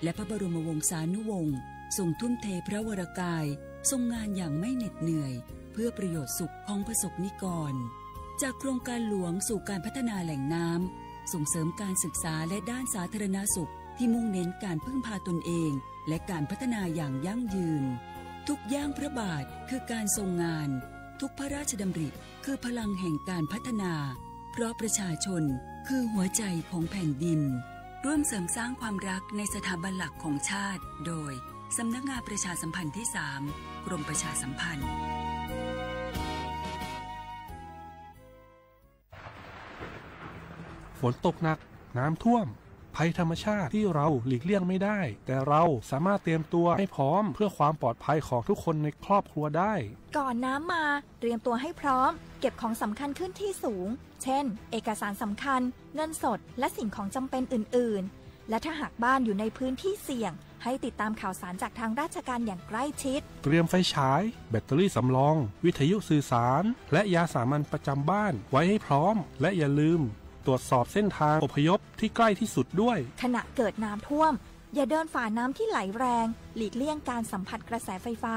และพระบรมวงศานุวงศ์ ทรงทุ่มเทพระวรกาย ทรงงานอย่างไม่เหน็ดเหนื่อย เพื่อประโยชน์สุขของประสบนิกร จากโครงการหลวงสู่การพัฒนาแหล่งน้ำ ส่งเสริมการศึกษาและด้านสาธารณสุข ที่มุ่งเน้นการพึ่งพาตนเอง และการพัฒนาอย่างยั่งยืน ทุกย่างพระบาทคือการทรงงาน ทุกพระราชดำริคือพลังแห่งการพัฒนา เพราะประชาชนคือหัวใจของแผ่นดิน ร่วมเสริมสร้างความรักในสถาบันหลักของชาติ โดย สำนักงานประชาสัมพันธ์ที่สาม กรมประชาสัมพันธ์ ฝนตกหนัก น้ำท่วม ภัยธรรมชาติที่เราหลีกเลี่ยงไม่ได้ แต่เราสามารถเตรียมตัวให้พร้อมเพื่อความปลอดภัยของทุกคนในครอบครัวได้ ก่อนน้ำมา เตรียมตัวให้พร้อม เก็บของสำคัญขึ้นที่สูง เช่น เอกสารสำคัญ เงินสด และสิ่งของจำเป็นอื่นๆ และถ้าหากบ้านอยู่ในพื้นที่เสี่ยง ให้ติดตามข่าวสารจากทางราชการอย่างใกล้ชิด เตรียมไฟฉาย แบตเตอรี่สำรอง วิทยุสื่อสาร และยาสามัญประจำบ้านไว้ให้พร้อม และอย่าลืมตรวจสอบเส้นทางอพยพที่ใกล้ที่สุดด้วย ขณะเกิดน้ำท่วม อย่าเดินฝ่าน้ำที่ไหลแรง หลีกเลี่ยงการสัมผัสกระแสไฟฟ้า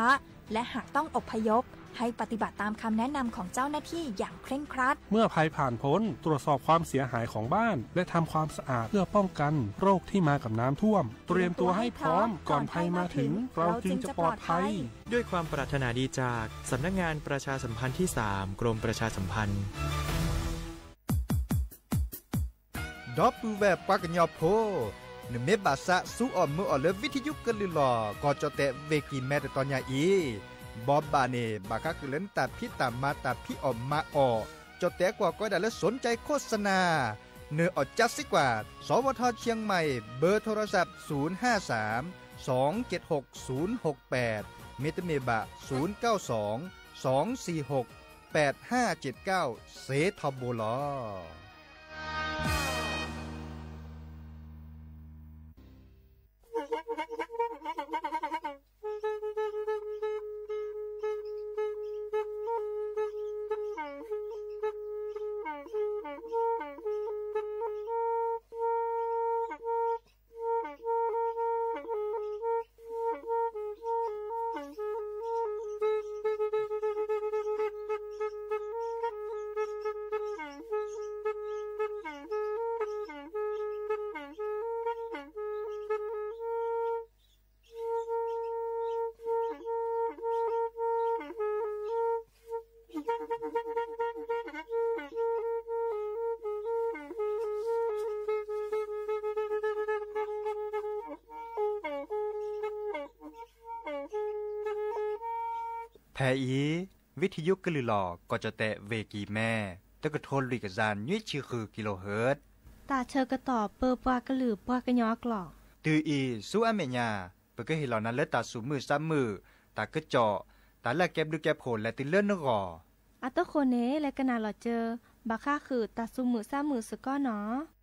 และหากต้องอพยพ ให้ปฏิบัติตามคำแนะนำของเจ้าหน้าที่อย่างเคร่งครัด เมื่อภัยผ่านพ้น ตรวจสอบความเสียหายของบ้าน และทำความสะอาดเพื่อป้องกันโรคที่มากับน้ำท่วม เตรียมตัวให้พร้อม ก่อนภัยมาถึง เราจึงจะปลอดภัย ด้วยความปรารถนาดีจากสำนักงานประชาสัมพันธ์ที่สาม กรมประชาสัมพันธ์ ဒီပုၢ်ဝဲၢ်ပှၤကညီဖိ, နမ့ၢ်ဘၣ်သးစူအီၣ်မုာ်အီၣ်လၢ ဝံထယုကလုၢ်လီၤ ကီၢ်ကၠီၣ်တဲၣ် ဝ့ၢ်ကံၢ်မဲ တတီၤညါအံၤ, ဘိးဘၣ်န့ၣ် ဘၣ်ဃးဃုာ်လၢနတၢ်ဖံးတၢ်မၤ တၢ်ဖံးအီၣ်မၤအီၣ်, ကၠီၣ်တဲၣ်ကွၢ်ကီဒၣ်လၢ สนใจโฆษณา နၢ်အီၣ်ကၠါစ့ကွၢ် สวทเชียงใหม่ เบอร์โทรศัพท์ ศูนย์ห้าสาม สองเจ็ดหก ศูนย์หกแปด မ့တမ့ၢ်ဘၣ် ศูนย์เก้าสอง สองสี่หก แปดห้าเจ็ดเก้า စ့ထီဘိလီၤ. ဖဲအံၤ ဝံထယုကလုၢ်လီၤ ကီၢ်ကၠီၣ်တဲၣ် ဝ့ၢ်ကံၢ်မဲ တကထိလွံၢ်ကယၤနွံဆံဃု kilohertz တၢ်ဆၢကတီၢ်ပၢပှၤကလုာ်ပှၤကညီအကျိာ် တုၤအံၤဆူအမဲာ်ညါ ပကဟ့ၣ်လီၤနၤလၢတၢ်သူၣ်မုာ်သးမုာ်, တၢ်ကစီၣ်, တၢ်လၢအကဲဘျုးကဲဖှိၣ်လဲၤတုၤလၢနဂီၢ်. အတဃိန့ၣ် လဲၤကနၣ်လီၤစၢၤ ဘၣ်ဃးဃုာ်တၢ်သူၣ်မုာ်သးမုာ်စ့ၢ်ကီးနီၤ.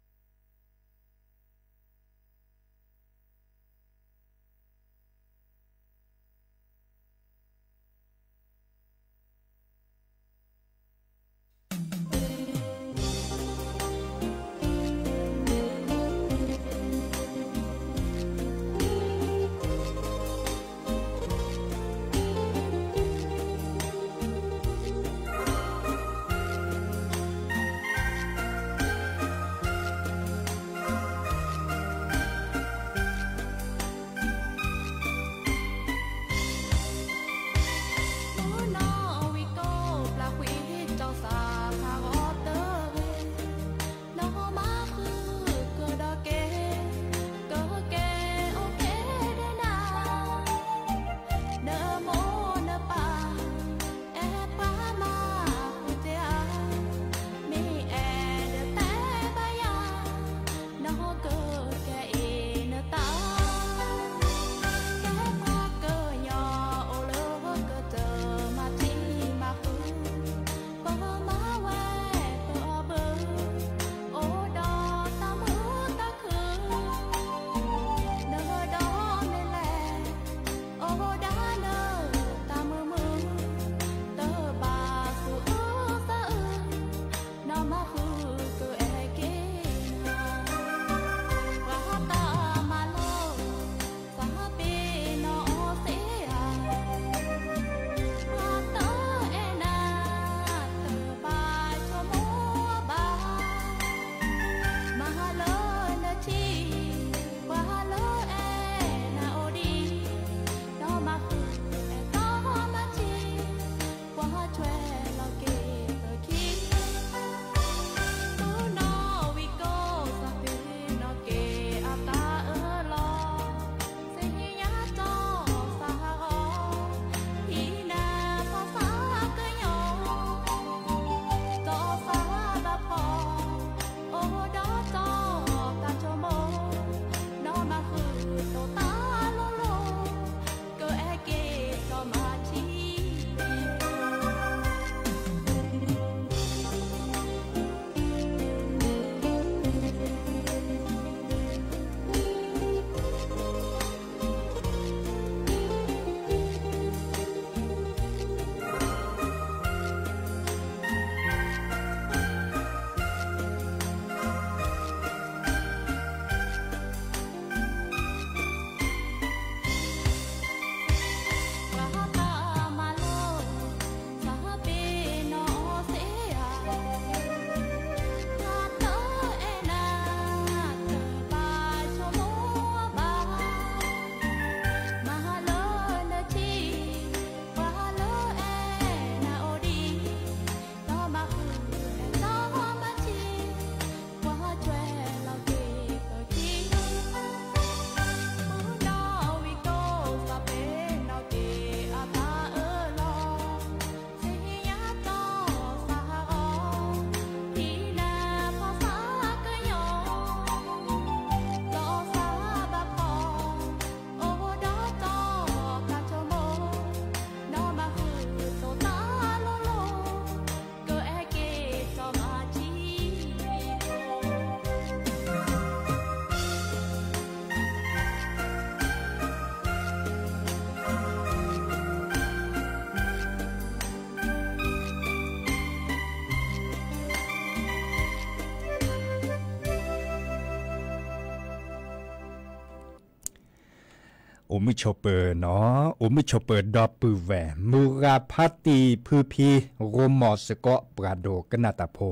အိၣ်မုာ်ဆိးပၢၤနီၤ, အိၣ်မုာ်ဆိးပၢၤဒီပုၢ်ဝဲၢ် မုၢ်ဂၤဖါတံၢ်ဖုဖံ ရိမိၤစ့ၢ်ကီး ပှၤဒိကနၣ်တၢ်ဖိ,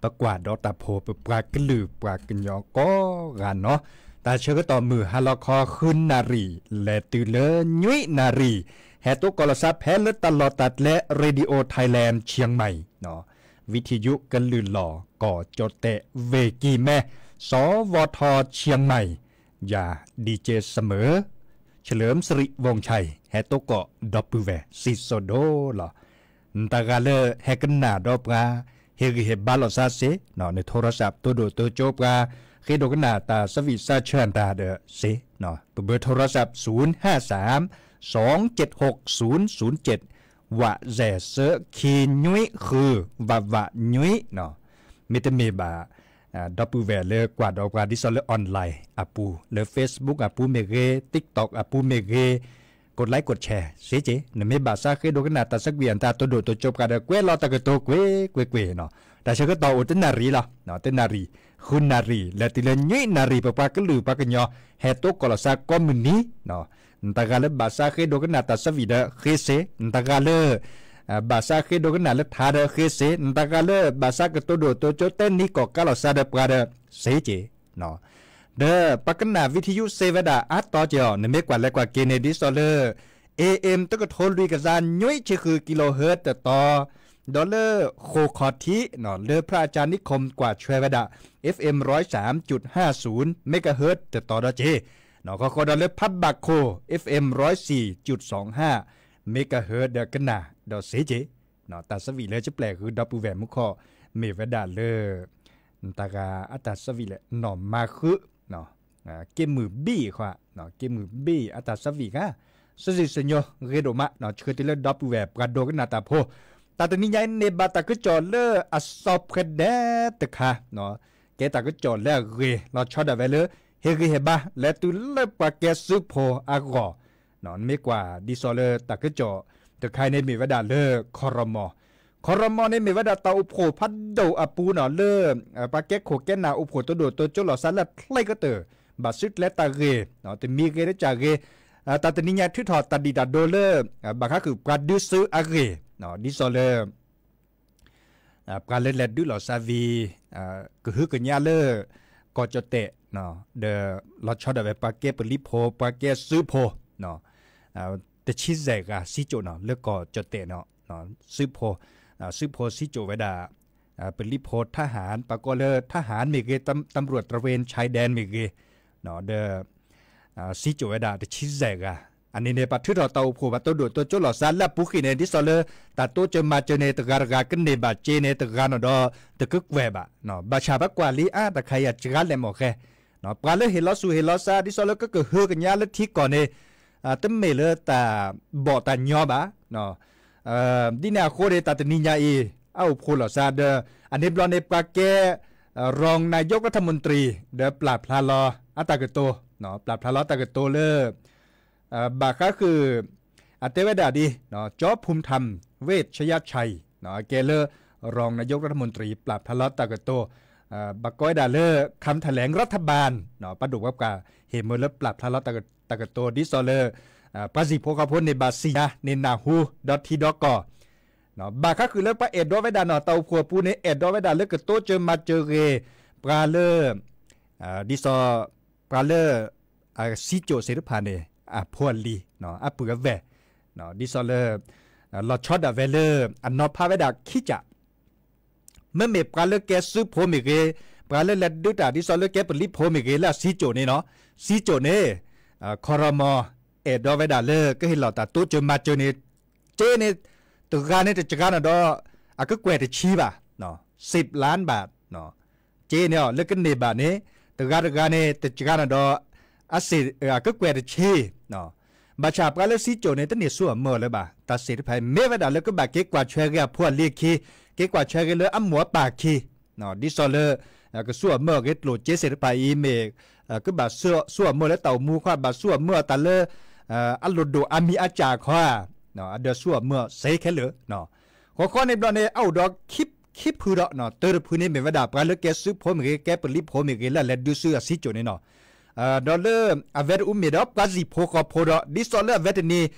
ပကွၢ်ဒီးတၢ်ဖိ ပပှၤကလုာ်ပှၤကညီကိးဂၤနီၤ, တၢ်ဆၢကတီၢ်မုၢ်ဟါလီၤခီ ဃုနၣ်ရံၣ် လဲၤတုၤလၢနွံနၣ်ရံၣ်, ဟဲတိကိးလီၤစၢ်ဖဲလၢတၢ်လီၢ်တၢ်ကျဲ Radio Thailand เชียงใหม่ နီၤ, วิทยุ ကလုာ်လီၤ ကီၢ်ကၠီၣ်တဲၣ် ဝ့ၢ်ကံၢ်မဲ สวท เชียงใหม่ ယၤ DJ Summer เฉลิมสิริวงศ์ชัย ဟဲတိကိးဒီပုၢ်ဝဲၢ် စံၣ်စိၤဒိၣ်လီၤ. နတဂၤလၢဟဲကနၣ်ဒီးပှၤ ဟ့ၣ်ဂံၢ်ဟ့ၣ်ဘါလိာ်သးစ့ၢ်, န โทรศัพท์ တိဒိၣ်တိကၠိပှၤ ဃ့ဒိကနၣ်တၢ်ဆၢဝံၣ်စၢ်ဆၢတၢ်ဒီးစ့ၢ်, ပဘၢ โทรศัพท์ ศูนย์ห้าสาม สองเจ็ดหกศูนย์ศูนย์เจ็ด ဝးစဲးသၢခံနွံဃု ဝးဝးနွံနီၤ, မ့တမ့ၢ်ဘၣ် ဒီပုၢ်ဝဲၢ်လၢကွၢ်ဒီးပှၤဒ်သိးလၢ online အပူၤ လၢ Facebook အပူၤမ့ၢ်ဂ့ၤ TikTok အပူၤမ့ၢ်ဂ့ၤ กดไลค์ กดแชร์ စ့ၢ်ကီး, နမ့ၢ်ဘၣ်သးဃ့ဒိကနၣ်တၢ်ဆၢဝံၣ်အတၢ်တိဒိၣ်တိကၠိပှၤဒီး ကွဲးလီၤတၢ်ကတိၤကွ့ၢ်ကွ့ၢ်ကွ့ၢ်နီၤ, တၢ်ဆၢကတီၢ်အိၣ်တနၣ်ရံၣ်လီၤ, တနၣ်ရံၣ်, ဃုနၣ်ရံၣ် လဲၤတုၤလၢနွံနၣ်ရံၣ် ပပှၤကလုာ်ပှၤကညီ ဟဲတိကိးလီၤသးကိးမုၢ်နံၤ နတဂၤလၢဘၣ်သးဃ့ဒိကနၣ်တၢ်ဆၢဝံၣ်ဒီးဃ့စ့ၢ်, နတဂၤလၢ ဘၣ်သးဃ့ဒိကနၣ်လၢထါဒီးဃ့စ့ၢ်, နတဂၤလၢဘၣ်သးကတိဒိၣ်တိကၠိတဲနံၤကီၢ်ကးလီၤသးဒီးပှၤဒီးစ့ၢ်ကီး, ဒီးပကနၣ် วิทยุ စ့ၢ်ဝဲဒၣ်အါတီက့ၤအီၤ, နမ့ၢ်ကွၢ်လဲၤကွၢ်က့ၤန့ၣ် ဒ်သိးလၢ AM တကထိလွံၢ်ကယၤနွံဆံဃု kilohertz တတီၤ, ဒီးလၢဃိာ်ခီၣ်ထံး လၢ พระอาจารย์นิคม ကွၢ်ဆွဲဝဲဒၣ် FM ร้อยสามจุดห้าศูนย์ megahertz တတီၤဒီးက့ၤ, ဃီဃီဒီးလၢဖးဘၣ်ခိၣ် FM ร้อยสี่จุดสองห้า megahertz ဒီးကနၣ်ဒီးစ့ၢ်ကီး, တၢ်ဆၢဝံၣ်လၢကပျဲၢ်ဃုာ်ဒီပုၢ်ဝဲၢ်မူခိၣ် မ့ၢ်ဝဲဒၣ်လၢ တၢ်ဂၤအတၢ်ဆၢဝံၣ်လဲၣ် နီၢ်မၤဃု က့ၢ်မုၢ်ဘံၣ်ဃီ, က့ၢ်မုၢ်ဘံၣ်အတၢ်ဆၢဝံၣ်ဂၤ, စံၣ်စိၤညီဂ့ၤဒိၣ်မး ဆှၢတုၤလၢဒီပုၢ်ဝဲၢ်ပှၤဒိကနၣ်တၢ်ဖိ, တၢ်တနံၤညါအံၤန့ၢ်ဘၣ်တၢ်ကစီၣ်လၢအစီၤဖှဲးဒဲးတခါ, ကဲတၢ်ကစီၣ်လၢအဂ့ၤ လီၤဆီဒၣ်ဝဲလၢ ဟ့ၣ်ဂံၢ်ဟ့ၣ်ဘါ လဲၤတုၤလၢပှၤကဲစုဖိအဂီၢ်, နမ့ၢ်ကွၢ်ဒ်သိးလၢတၢ်ကစီၣ်တခါအံၤန့ၣ် မ့ၢ်ဝဲဒၣ်လၢ ခီရမီၤ, ခီရမီၤန့ၣ်မ့ၢ်ဝဲဒၣ်တၢ်အိၣ်ဖှိၣ်ဖးဒိၣ်အပူၤနီၤ လၢ ပှၤကဲခိၣ်ကဲနၢ်အိၣ်ဖှိၣ်တိဒိၣ်တိကၠိလီၤသးလၢအချ့ကတၢၢ်, ဘၣ်စုကျဲတၢ်ဂ့ၢ်, တမံၤဂ့ၤတကၢ်ဂ့ၤ, တၢ်တနံၤညါထုးထီၣ်တၢ်ဒံၣ်တၢ်ဒိလၢ ဘၣ်ဃးဃုာ်ပှၤဒုးစုအဂ့ၢ်, ဒ်သိးလၢ ပှၤလၢလဲၤဒုးလီၤသးဝံၤ ကဟုကညီလၢ ကီၢ်ကၠီၣ်တဲၣ်, ဒီးလီၤဆီဒၣ်ဝဲပှၤကဲပလံၤဖိ ပှၤကဲစုဖိ တဆံယဲၢ်ဂၤစံကၠိၣ်နီၤ လၢကီၢ်ကၠီၣ်တဲၣ်နီၤ, စုဖိ, စုဖိစံကၠိၣ်ဝဲဒၣ် ပလံၤဖိ ทหาร ပှၤကိးလၢ ทหาร မ့ၢ်ဂ့ၤ ตำรวจตระเวนชายแดน မ့ၢ်ဂ့ၤ, ဒီး စံကၠိၣ်ဝဲဒၣ်တဆံယဲၢ်ဂၤ, အန့ၣ်န့ၣ် ပှၤထုးထီၣ်တၢ်အိၣ်ဖှိၣ် ပှၤတိဒိၣ်တိကၠိလီၤသးလၢအပူၤဃံၣ်န့ၣ် ဒ်သိးလၢ တၢ်တိစၢၤမၤစၢၤန့ၣ် တဂၤတဂၤကန့ၢ်ဘၣ်စ့န့ၣ် တဂၤနီၤဒီး တကကွဲၢ်ဘၣ်, ဘၣ်ဆၣ်ပကွၢ်လံအါတခါအံၤ စှၤလဲၣ်မ့ၢ်ဃဲ, ပှၤလၢဟ့ၣ်လီၤစူၢ်ဟ့ၣ်လီၤသး ဒ်သိးလၢကကဟုကညီလၢထံကီၢ်န့ၣ် တမ့ၢ်လၢတၢ်ဘီၣ်တၢ်ညီဘၣ် ဒ်န့ၣ်အဃိန့ၣ် တၢ်တနံၤညါအံၤ အအိၣ်ဖှိၣ်လိာ်သးဒီး အန့ၣ်ဘျီန့ၣ် ပှၤကဲ รองนายกรัฐมนตรี ဒီးပျၢ်ဖျါလီၤအတၢ်ကတိၤ, ပျၢ်ဖျါလီၤတၢ်ကတိၤလၢ ဘၣ်ဃးဃုာ် အတဲဝဲဒၣ်ဒ် จอมภูมิธรรม เวชยชัย အကဲလၢ รองนายกรัฐมนตรี ပျၢ်ဖျါလီၤတၢ်ကတိၤ ဘၣ်ကီဝဲဒၣ်လၢ คำแถลงรัฐบาล ပှၤဒိၣ်ပှၤပှၢ်ဟ့ၣ်မၢလၢပျၢ်ဖျါလီၤတၢ်ကတိၤ ဒ်သိးလၢ ပှၤစံၣ်ဖိဃီဖိန့ၣ်ဘၣ်စံၣ်ညါန့ၣ်နၢ်ဟူ ဒီးထံဒီးကီၢ် ဘၣ်ဃးဃုာ်လၢပှၤအဲၣ်ဒိးဝဲဒၣ်နီၤ တၢ်အိၣ်ဖှိၣ်အပူၤန့ၣ် အဲၣ်ဒိးဝဲဒၣ်လၢကတိစၢၤမၤစၢၤဂ့ၤ ပှၤလၢ ဒ်သိး ပှၤလၢ စံကၠိၣ်သ့ၣ်တဖၣ်န့ၣ် အဖိအလံၤ အပုၢ်အဝဲၢ် ဒ်သိးလၢ လီၤဆီဒၣ်ဝဲလၢ အနီၤဖးဝဲဒၣ်ခံကၠး မ့မ့ၢ်ပှၤလၢကဲစုဖိမ့ၢ်ဂ့ၤ, ပှၤလၢလဲၤဒုးတၢ်ဒ်သိးလၢကဲပလံၤဖိမ့ၢ်ဂ့ၤ လၢအစံကၠိၣ်န့ၣ်နီၤ, စံကၠိၣ်န့ၣ် ခီရမီၤ အဲၣ်ဒိးဝဲဒၣ်လၢကဟ့ၣ်လီၤတၢ်တိစၢၤမၤစၢၤန့ၣ် စ့န့ၣ် တဂၤန့ၣ် တစှၤနီၤဒီး အကကွဲၢ်တဆံဘၣ်, စံးလၢဘၣ် စ့န့ၣ် လၢကန့ၢ်ဘၣ်န့ၣ် တဂၤတဂၤန့ၣ် တစှၤနီၤဒီး အစ့ၣ် အကကွဲၢ်တဆံ ဘၣ်ဆၣ်ပှၤလၢစံကၠိၣ်န့ၣ် တန့ၢ်ဆူၣ်အမၢၢ်လၢၤဘၣ်, တၢ်စ့ၣ်တဖၣ်အံၤ မ့ၢ်ဝဲဒၣ်လၢကဘၣ်က့ၤကွၢ်ဆွဲဂ့ၤအဖိအလံၤအခံ, က့ၤကွၢ်ဆွဲဂ့ၤလၢအမိၢ်အပၢ်အခံ, ဒ်သိးလၢ ကဆူၣ်အမၢၢ်အဂ့ၤ ကျိၣ်စ့စ့ၣ်တဖၣ်အံၤမ့ၢ် ကဘၣ်ဆူၣ်အမၢၢ်လၢတၢ်အိၣ်မူခီ ဘၣ်ဆူၣ်အမၢၢ်အတၢ်လၢ အလိၣ်ဒိၣ်အါမံၤအါစှၤခီဧါ, အဒၢးဆူၣ်အမၢၢ်စ့ခဲလၢာ် ဃီဃီန့ၣ်ဘျီန့ၣ် အအိၣ်ဒီးခံဖုဒီး တၢတဖုန့ၣ်မ့ၢ်ဝဲဒၣ် ပှၤလၢကဲစုဖိမ့ၢ်ဂ့ၤ ကဲပလံၤဖိမ့ၢ်ဂ့ၤ လၢအလဲၤဒုးဆူအစံကၠိၣ်န့ၣ်နီၤ, ဒီးလၢအဝဲတအူမ့ၢ်ဒီးပှၤစံၣ်ဖိဃီဖိဒီး ဒ်သိးလၢအဝဲတနံၤ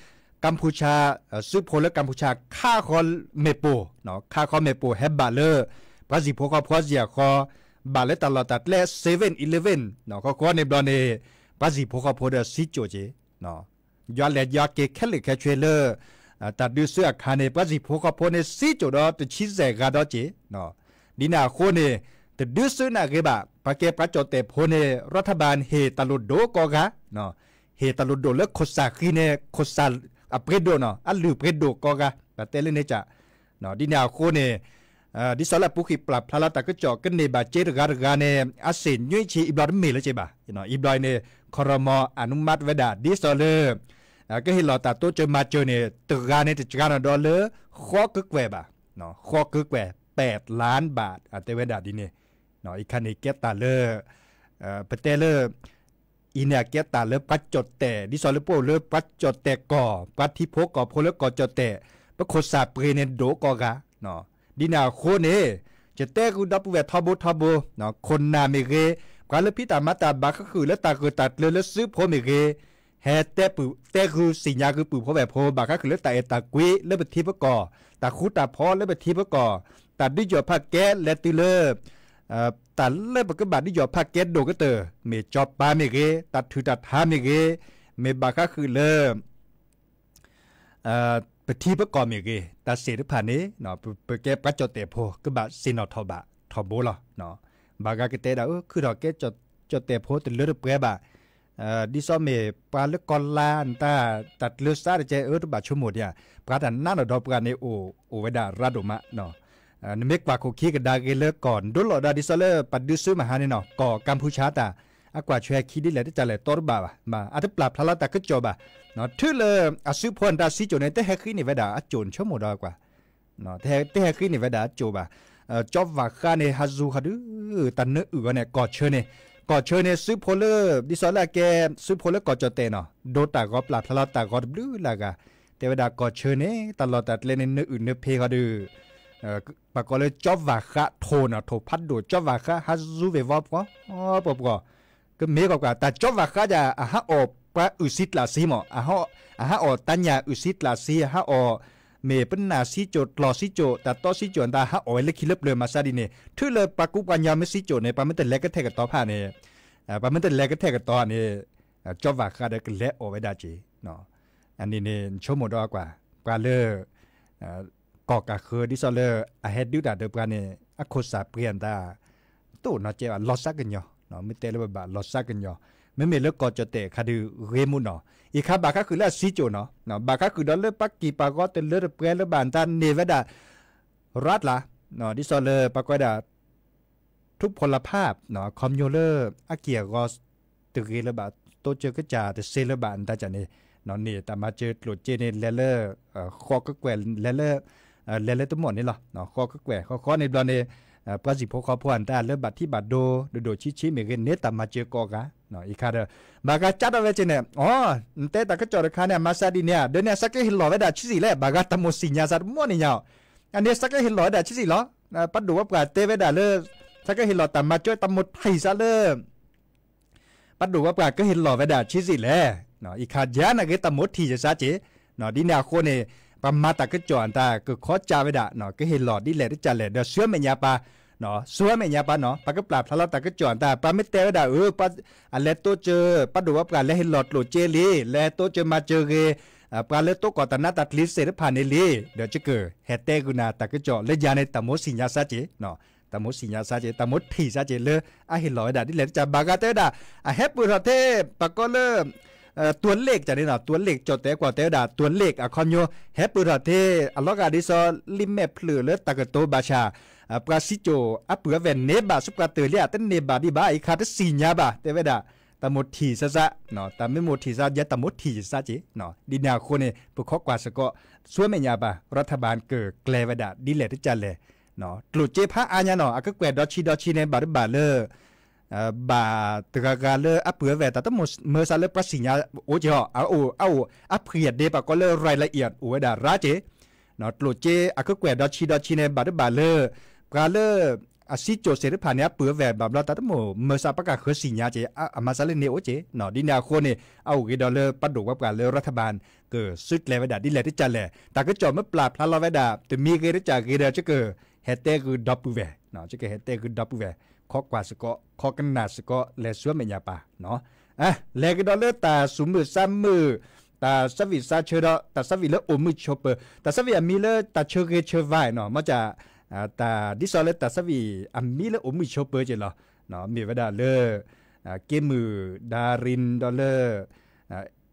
ကမ်ၣ်ဖူၣ်ဆၣ် စုဖိလၢကမ်ၣ်ဖူၣ်ဆၣ်ခးဃီမ့ၣ်ပိၢ်, ခးဃီမ့ၣ်ပိၢ်ဟဲဘၣ်လၢ ပှၤစံၣ်ဖိဃီဖိစံၣ်အဃီ, ဘၣ်လၢတၢ်လီၢ်တၢ်ကျဲ seven eleven ဃီဃီန့ၣ်ဘျီန့ၣ် ပှၤစံၣ်ဖိဃီဖိဒီးစံၣ်ကိၣ်က့ၤ ယွၤလဲၤယွၤက့ၤခဲလၢာ်ခဲဆ့လၢ တၢ်ဒုးစုအခါန့ၣ် ပှၤစံၣ်ဖိဃီဖိန့ၣ် စံၣ်ကိၣ်ဒီးတဆံစဲးဂၤဒီးက့ၤ, ဒ်န့ၣ်အဃိန့ၣ် တဒုးစုနာ်ဂ့ၤဘၣ် ပှၤကဲပှၤကၠီၣ်တဲာ်ဖိန့ၣ် ရၤထၣ်ဘၣ်ဟ့ၣ်တၢ်လိၣ်ဒိၣ်ကိးဂၤ, ဟ့ၣ်တၢ်လိၣ်ဒိၣ်လၢခိၣ်စၢ်ဃံန့ၣ် ခိၣ်စၢ်အပှ့ၤဒိၣ်နီၤ အလုၢ်ပှ့ၤဒိၣ်ကိးဂၤ ပတဲလၢန့ၣ်က ဒ်န့ၣ်အဃိန့ၣ် ဒ်သိးလၢအပူၤကွံာ်ပျၢ်ဖျါလီၤတၢ်ကစီၣ်ကန့ၢ်ဘၣ်က့ၤတဂၤတဂၤန့ၣ် အစ့ၣ်ညွံဆံအံၤဘျီတမ့ၢ်လၢက့ၤဘၣ်, အံၤဘျီအံၤန့ၣ် ခီရမီၤ အနုမတ် ဝဲဒၣ် ဒ်သိးလၢ ကဟ့ၣ်လီၤတၢ်တိစၢၤမၤစၢၤန့ၣ် တဂၤန့ၣ်တစှၤနီၤဒီးလၢ ဃီကကွဲၢ်ဘၣ်, ဃီကကွဲၢ် ပဲၣ်လါဘၣ် အတဲဝဲဒၣ်ဒ်န့ၣ်, အံၤခါန့ၣ်ကဲတၢ်လၢ ပတဲလၢ အံၤန့ၣ်အကဲတၢ်လၢပှၤကၠီၣ်တဲာ် ဒ်သိးလၢပအိၣ်လၢပှၤကၠီၣ်တဲာ်ကီၢ် ပှၤထံဖိကီၢ်ဖိလၢကီၢ်ကၠီၣ်တဲာ် ပခိၣ်စၢ်ပှ့ၤန့ၣ်ဒိၣ်ကိးဂၤ, ဒ်န့ၣ်အဃိန့ၣ် ယတဲဃုာ်ဒီပုၢ်ဝဲၢ်ထီဘိထီဘိ, ခိၣ်နၢ်မ့ၢ်ဂ့ၤ, ပှၤလၢဖံးတၢ်မၤတၢ်ဘၣ်ဃးဃုာ်လၢတၢ်ဂၢၢ်တၢ်ကျၢၤလၢစုဖိမ့ၢ်ဂ့ၤ, ဟဲတဲပုၢ်တဲဃုာ်စံၣ်ညါဃုာ်ပုၢ်ဖိဝဲၢ်ဖိ ဘၣ်ဃးဃုာ်လၢတၢ်အဲၣ်တၢ်ကွံလၢပထံပကီၢ်, တၢ်ဃူတၢ်ဖိးလၢပထံပကီၢ်, တၢ်ဒုးယီၣ်ဖးကဲလဲၤတုၤလၢ တၢ်လၢပကဘၣ်ဒုးယီၣ်ဖးကဲဒိၣ်ကတၢၢ် မ့ၢ်ကၠီၤပၤမ့ၢ်ဂ့ၤ, တၢ်ထုးတၢ်ထါမ့ၢ်ဂ့ၤ, မ့ၢ်ဘၣ်ဃးဃုာ်လၢ ပထံပကီၢ်မ့ၢ်ဂ့ၤ, တၢ်စ့ၣ်တဖၣ်န့ၣ် ပကဲပှၤကၠီၣ်တဲာ်ဖိ ကဘၣ်စ့ၣ်နီၤထီၣ်ဘၣ်ထီဘိလီၤ. ဘၣ်ဂၤကတဲဒၣ် အၢ ခုၣ်ထီၣ်ကဲကၠီၣ်တဲာ်ဖိတလၢတပှဲၤဘၣ်, ဒ်သိးမ့ၢ်ပှၤလၢကီၢ်လါနတၢ် တၢ်ကျၢၤစးတကဲ အၢ တဘၣ်ဆိကမိၣ်ဒံးဧါ, ပှၤတၢ်နးနီၣ်ဒီးပှၤန့ၣ် အိၣ်ဝဲဒၣ်ရၤဒိၣ်မး နမ့ၢ်ကွၢ်ခိၣ်ခံကဒါက့ၤလၢကီၢ်ဒိလီၤဒီး ဒ်သိးလၢပှၤဒုးစုမဟါန့ၣ်နီၤ ကီၢ်ကမ်ၣ်ဖူၣ်ဆၣ်တၢ် အကွၢ်ဆၢခံဒ်လဲၣ်တကးလဲၣ်တီတဘၣ်ဘၣ်, အတပျၢ်ဖျါလီၤတၢ်ကစီၣ်ဘၣ်, ထုးလၢအစုဖိန့ၣ်တၢ်စံၣ်ကိၣ်န့ၣ် တဟဲဃ့န့ၢ်ဝဲဒၣ်အကိၣ် နဆိကမိၣ်ဒီးကွၢ်, တဟဲဃ့န့ၢ်ဝဲဒၣ်အကိၣ်ဘၣ်, ကၠီဝၣ်ဃးန့ၣ် ဟးစူၤဃီဒုး တၢ်နၢအုၣ်ဂီၤန့ၣ် ကီၢ်ဆၢန့ၣ်, ကီၢ်ဆၢန့ၣ် စုဖိလၢ ဒ်သိးလၢအကဲ စုဖိလၢကီၢ်ကၠီၣ်တဲာ်နီၤ ဒိတၢ်ဂီၤပျၢ်ဖျါလီၤတၢ်ဂီၤတဘျုးလၢ်ဂၤ, တဲဝဲဒၣ်ကီၢ်ဆၢန့ၣ် တၢ်လီၢ်တၢ်ကျဲန့ၣ် နၢအုၣ်နၢဖ့းဃီဒုး ပှၤကိးလၢကၠီဝၣ်ဃးထိၣ်နီၤ ထိၣ်ဖးဒိၣ် ကၠီဝၣ်ဃး ဟးစူၤဝ့ၤဝီပှီၤပှီၤပှီၤ, ကမ့ၢ်ကီးကွၢ် တၢ်ကၠီဝၣ်ဃးဒၣ် အဟးအီၣ်ပှၤအုၣ်စံကျးစံမး, အဟးအီၣ်တၢ်ညၣ်အုၣ်စံကျးစံ အဟးအီၣ် မ့ၢ်ပနၢ်စံကိၣ် ကျီၢ်စံကိၣ် တၢ်တီစံကိၣ် တၢ်ဟးအီၣ်ဝဲလၢခံလၢပျၢၤမၤစၢ်ဒ်န့ၣ် ထုးလၢပှၤကူပှၤညီမ့ၢ်စံကိၣ်န့ၣ် ပှၤမ့ၢ်တလဲၤကထဲကတီၤဖးန့ၣ် ပှၤမ့ၢ်တလဲၤကထဲကတီၤန့ၣ် ကၠီဝၣ်ဃးဒီးကလဲၤအီၣ်ဝဲဒၣ်က့ၤ အန့ၣ်န့ၣ် နဆိကမိၣ်ဒီးကွၢ် ပှၤလၢ ကီၢ်ကးဃၢၤ ဒ်သိးလၢအဟဲဒုးတၢ်ဒီးပှၤန့ၣ် အခိၣ်စၢ်ပှ့ၤအတၢ် တအိၣ်နီတစဲးဘၣ် လီၤစၢ်ကညီၤ, မ့ၢ်တဲလၢပဘၣ်လီၤစၢ်ကညီၤ, မ့မ့ၢ်လၢကီၢ်ကၠီၣ်တဲာ်ခါဒုးဂ့ၤမူနီၤ, အံၤခါဘၣ်ဃးဃုာ်လၢအစံကိၣ်နီၤ, ဘၣ်ဃးဃုာ်ဒီးလၢပှၤက့ၤပှၤဂီၤတလၢတပှဲၤလၢဘၣ်တၢ်န့ၢ်ဝဲဒၣ် ရးတလး, ဒ်သိးလၢပှၤကွဲးဒၣ် ထူဖိလဖး ခီပညီလၢ အက့ၢ်အဂီၤ တဂ့ၤလၢၤဘၣ် တိစၢၤကစၢ်တစ့လၢၤဘၣ် နတၢ်ကန့ၣ် န့ၣ် တၢ်မၤစၢၤကျိၣ်စ့န့ၣ် လဲၤလၢ ဃီကကွဲၢ် လဲၤလၢ လဲၤလၢတမီၣ်န့ၣ်လီၤ. ဃီကကွဲၢ် ဃီဃီန့ၣ်ဘျီန့ၣ် ပှၤစံၣ်ဖိဃီဖိအတၢ်လၢဘၣ်ထံၣ်ဘၣ်ဒိ ဒိၣ်ဒိၣ်ဆံးဆံးမ့ၢ်ဂ့ၤ န့ၢ်တၢ်မၤစၢၤကိးဂၤ အံၤခါဒီး ဘၣ်ဂၤကးထီၣ်ဝဲက့ၤန့ၣ် အီ နတဲတၢ်ကစီၣ်တခါန့ၣ် အမၤစၢၤဒ်န့ၣ်ဧါ ဒီးန့ၣ် အစးကဟ့ၣ်လီၤဝဲဒၣ်ဆံးဆံးလဲၣ် ဘၣ်ဂၤတၢ်မိၣ်သ့ၣ်ညါစးတမီၣ်န့ၣ်ညါအီၤ အန့ၣ် စးကဟ့ၣ်လီၤဝဲဒၣ်ဆံးဆံးလီၤ. ပှၤဒိၣ်ဝဲပှၤတဲဝဲဒၣ်လၢ စးကဟ့ၣ်လီၤတၢ်မၤစၢၤတၢ်မိၣ်ထံၣ်စးလၢ ပှၤဒိၣ်ဝဲပှၤကဟ့ၣ်လီၤဝဲဒၣ်ဆံးဆံးလဲၣ်. အံၤခါယါနာ်က့ တၢ်မိၣ်ထံၣ်ယစးက့ၤ ဒ်န့ၣ်အဃိန့ၣ် ပှၤမၤတၢ်ကစီၣ်အတၢ်ကခီကၢ်ဝဲဒၣ် ကဟ့ၣ်လီၤဒ်လဲၣ်တကးလဲၣ် ဒီးဆူမဲာ်ညါပၢ် ဆူမဲာ်ညါပၢ်နီၤ ပှၤကပျၢ်ဖျါလီၤတၢ်ကစီၣ်အတၢ် ပှၤမ့ၢ်တဲဝဲဒၣ်အၢ အလဲၤတိစၢၤ ပှၤဒိၣ်ဝဲပှၤလဲၤဟ့ၣ်လီၤကျိၣ်စ့လံ လဲၤတိစၢၤမၤစၢၤဂ့ၤ ပှၤလၢတိကီၢ်တၢ်နးတၢ်ကျံးသ့ၣ်တဖၣ်န့ၣ်လံ ဒီးကကဟဲတဲဂုာ်နၤတၢ်ကစီၣ်လၢယၤန့ၣ် တၢ်မိၣ်သ့ၣ်ညါစးက့ၤ တၢ်မိၣ်သ့ၣ်ညါစးက့ၤ တၢ်မိၣ်ထံၣ်စးက့ၤလၢအဟ့ၣ်လီၤဝဲဒၣ်ဒ်လဲၣ်တကး ဘၣ်ဂၤတဲဝဲဒၣ် အဟဲပၢၢ်ထီၣ်ထဲ ပှၤကိးလၢ ตัวเลข တၢ်န့ၣ်နီၤ ตัวเลข ကၠီၣ်တဲာ်ကွၢ်တဲဝဲဒၣ် ตัวเลข အခီပညီ ဟဲပၢၢ်ထီၣ်ထဲ အလီၤဂာ်ဒ်သိး လံာ်မဲာ်ဖျၢၣ်လၢတၢ်ကတိၤဘၣ်ဆၣ် ပှၤစံးကိၣ်အပုၢ်အဝဲၢ်န့ၢ်ဘၣ်ဆူပှၤတၢၢ်လံဧါ တန့ၢ်ဘၣ်ဒံးဘၣ် အံၤခါတသ့ၣ်ညါဘၣ် တဲဝဲဒၣ် တၢ်မိၣ်ထံၣ်စးစး တၢ်မ့ၢ်မိၣ်ထံၣ်စး ယဲတၢ်မိၣ်ထံၣ်စးက့ၤ ဒ်န့ၣ်အဃိန့ၣ် ပခီကွၢ်စ့ၢ်ကီး ဆူမဲာ်ညါပၢ် รัฐบาล ကကျဲၤဝဲဒၣ်ဒ်လဲၣ်တကးလဲၣ် ကျိၣ်စ့ဖးအါညါနီၤ အကကွဲၢ်ဒီဆံးဒီဆံးန့ၣ် ဘၣ်တဘၣ်လၢ ဘၣ်တဂၤဂၤလၢအပုၢ်အဝဲၢ် တၢ်တမိၣ်မၢစးလၢပှၤသ့ၣ်ညါအိၣ်က့ၤအီၤ အအိၣ် အအိၣ် အဖှံၣ်အဒ့ ပှၤကိးလၢ รายละเอียด အိၣ်ဝဲဒၣ်ရးက့ၤ ကျိၣ်စ့အကကွဲၢ်ဒီဆံးဒီဆံးန့ၣ် ဘၣ်တဘၣ်လၢ ပှၤလၢ အစံၣ်စိၤစဲးတဖၣ်န့ၣ် အပုၢ်အဝဲၢ်ဘၣ်ဘျီ တၢ်တမိၣ်မၤစၢၤပကဃၢၤစံၣ်ညါက့ၤ အမၤစၢၤလၢန့ၣ်အိၣ်က့ၤ, ဒ်န့ၣ်အဃိန့ၣ် အအိၣ်ဂ့ၤဒီးလၢပဒိၣ်ပှၤပှၤလၢ ရၤထဘၣ် ကစုကျဲၤဝဲဒၣ်ဒ်လဲၣ်တကးလဲၣ်, တၢ်ကစီၣ်မ့ၢ်ပျၢ်ဖျါလီၤဝဲဒၣ် တမံၤဂ့ၤတကးဂ့ၤဒီး ကဟဲတဲဂုာ်ဒီပုၢ်ဝဲၢ်, ကဟဲတဲဂုာ်ဒီပုၢ်ဝဲၢ်, ခီကွၢ်စ့ၢ်ကီး ခီကနၣ်စ့ၢ်ကီး လဲၤဆူမဲာ်ညါပၢ်, လဲၤကဒီးလၢတၢ်စူၤမုၢ်ဆါမုၢ်, တၢ်ဆၢဝံၣ်ဆၢဆၢဒီး တၢ်ဆၢဝံၣ်လၢအိၣ်မုာ်ဆိးပၢၤ, တၢ်ဆၢဝံၣ်အမံၤလၢတၢ်ဆၢဂ့ၤဆၢဝါနီၤ, မ့ၢ်က တၢ်ဒ်သိးလၢတၢ်ဆၢဝံၣ်အမံၤလၢအိၣ်မုာ်ဆိးပၢၤက့ၤလီၤ, မ့ၢ်ဝဲဒၣ်လၢ က့မုၢ်ဒါရံဒီးလၢ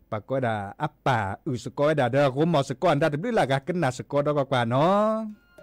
ပှၤကိးဝဲဒၣ်အပၢ်အုၣ်စ့ၢ်ကီးဝဲဒၣ် ဒီးအဂိၢ်မီၢ်စ့ၢ်ကီး အတၢ်တဘျုးလၢ်ဂၤ ကနၣ်စ့ၢ်ကီးဒီးကွၢ်ကွၢ်နီၤ.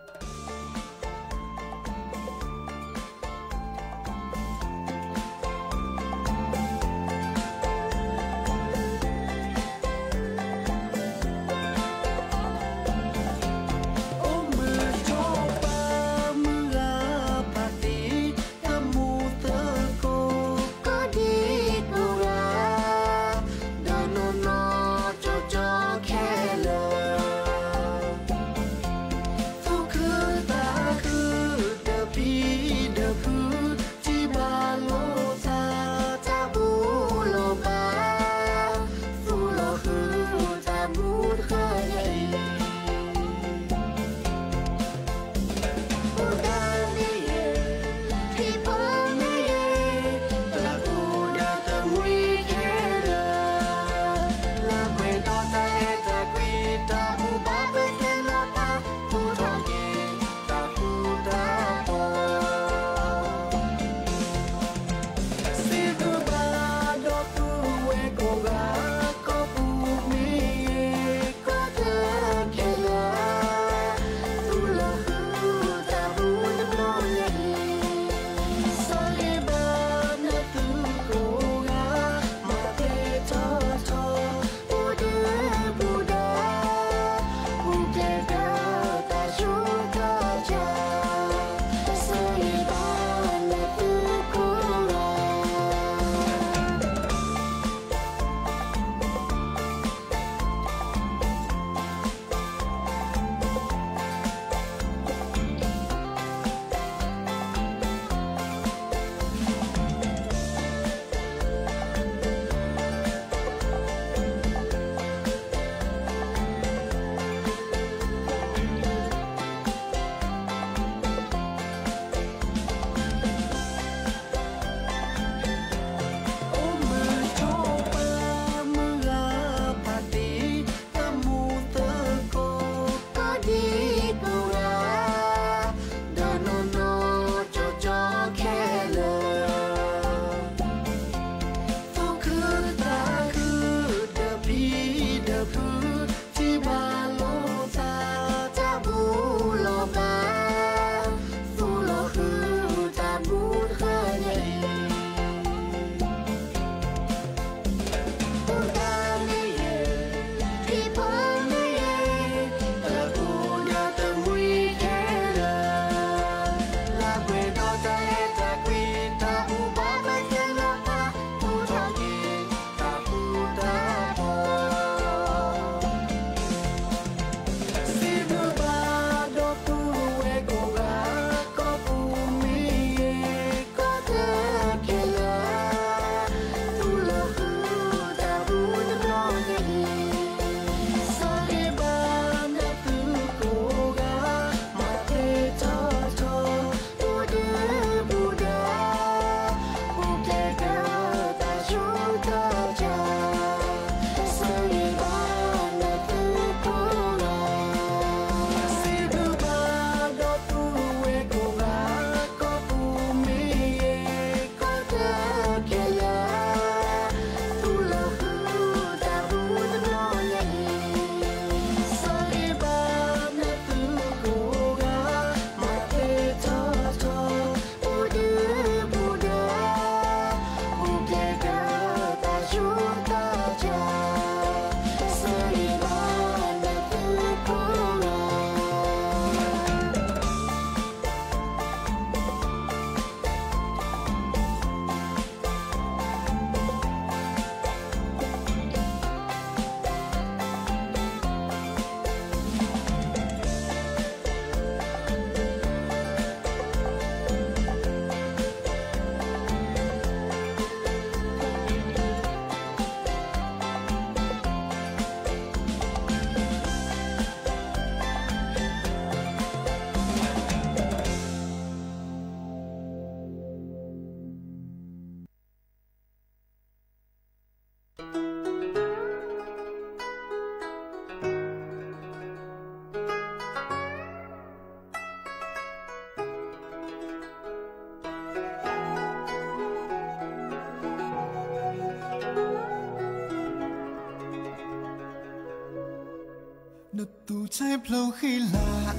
နသူၣ်ဆဲးဖျိဃံလၤ,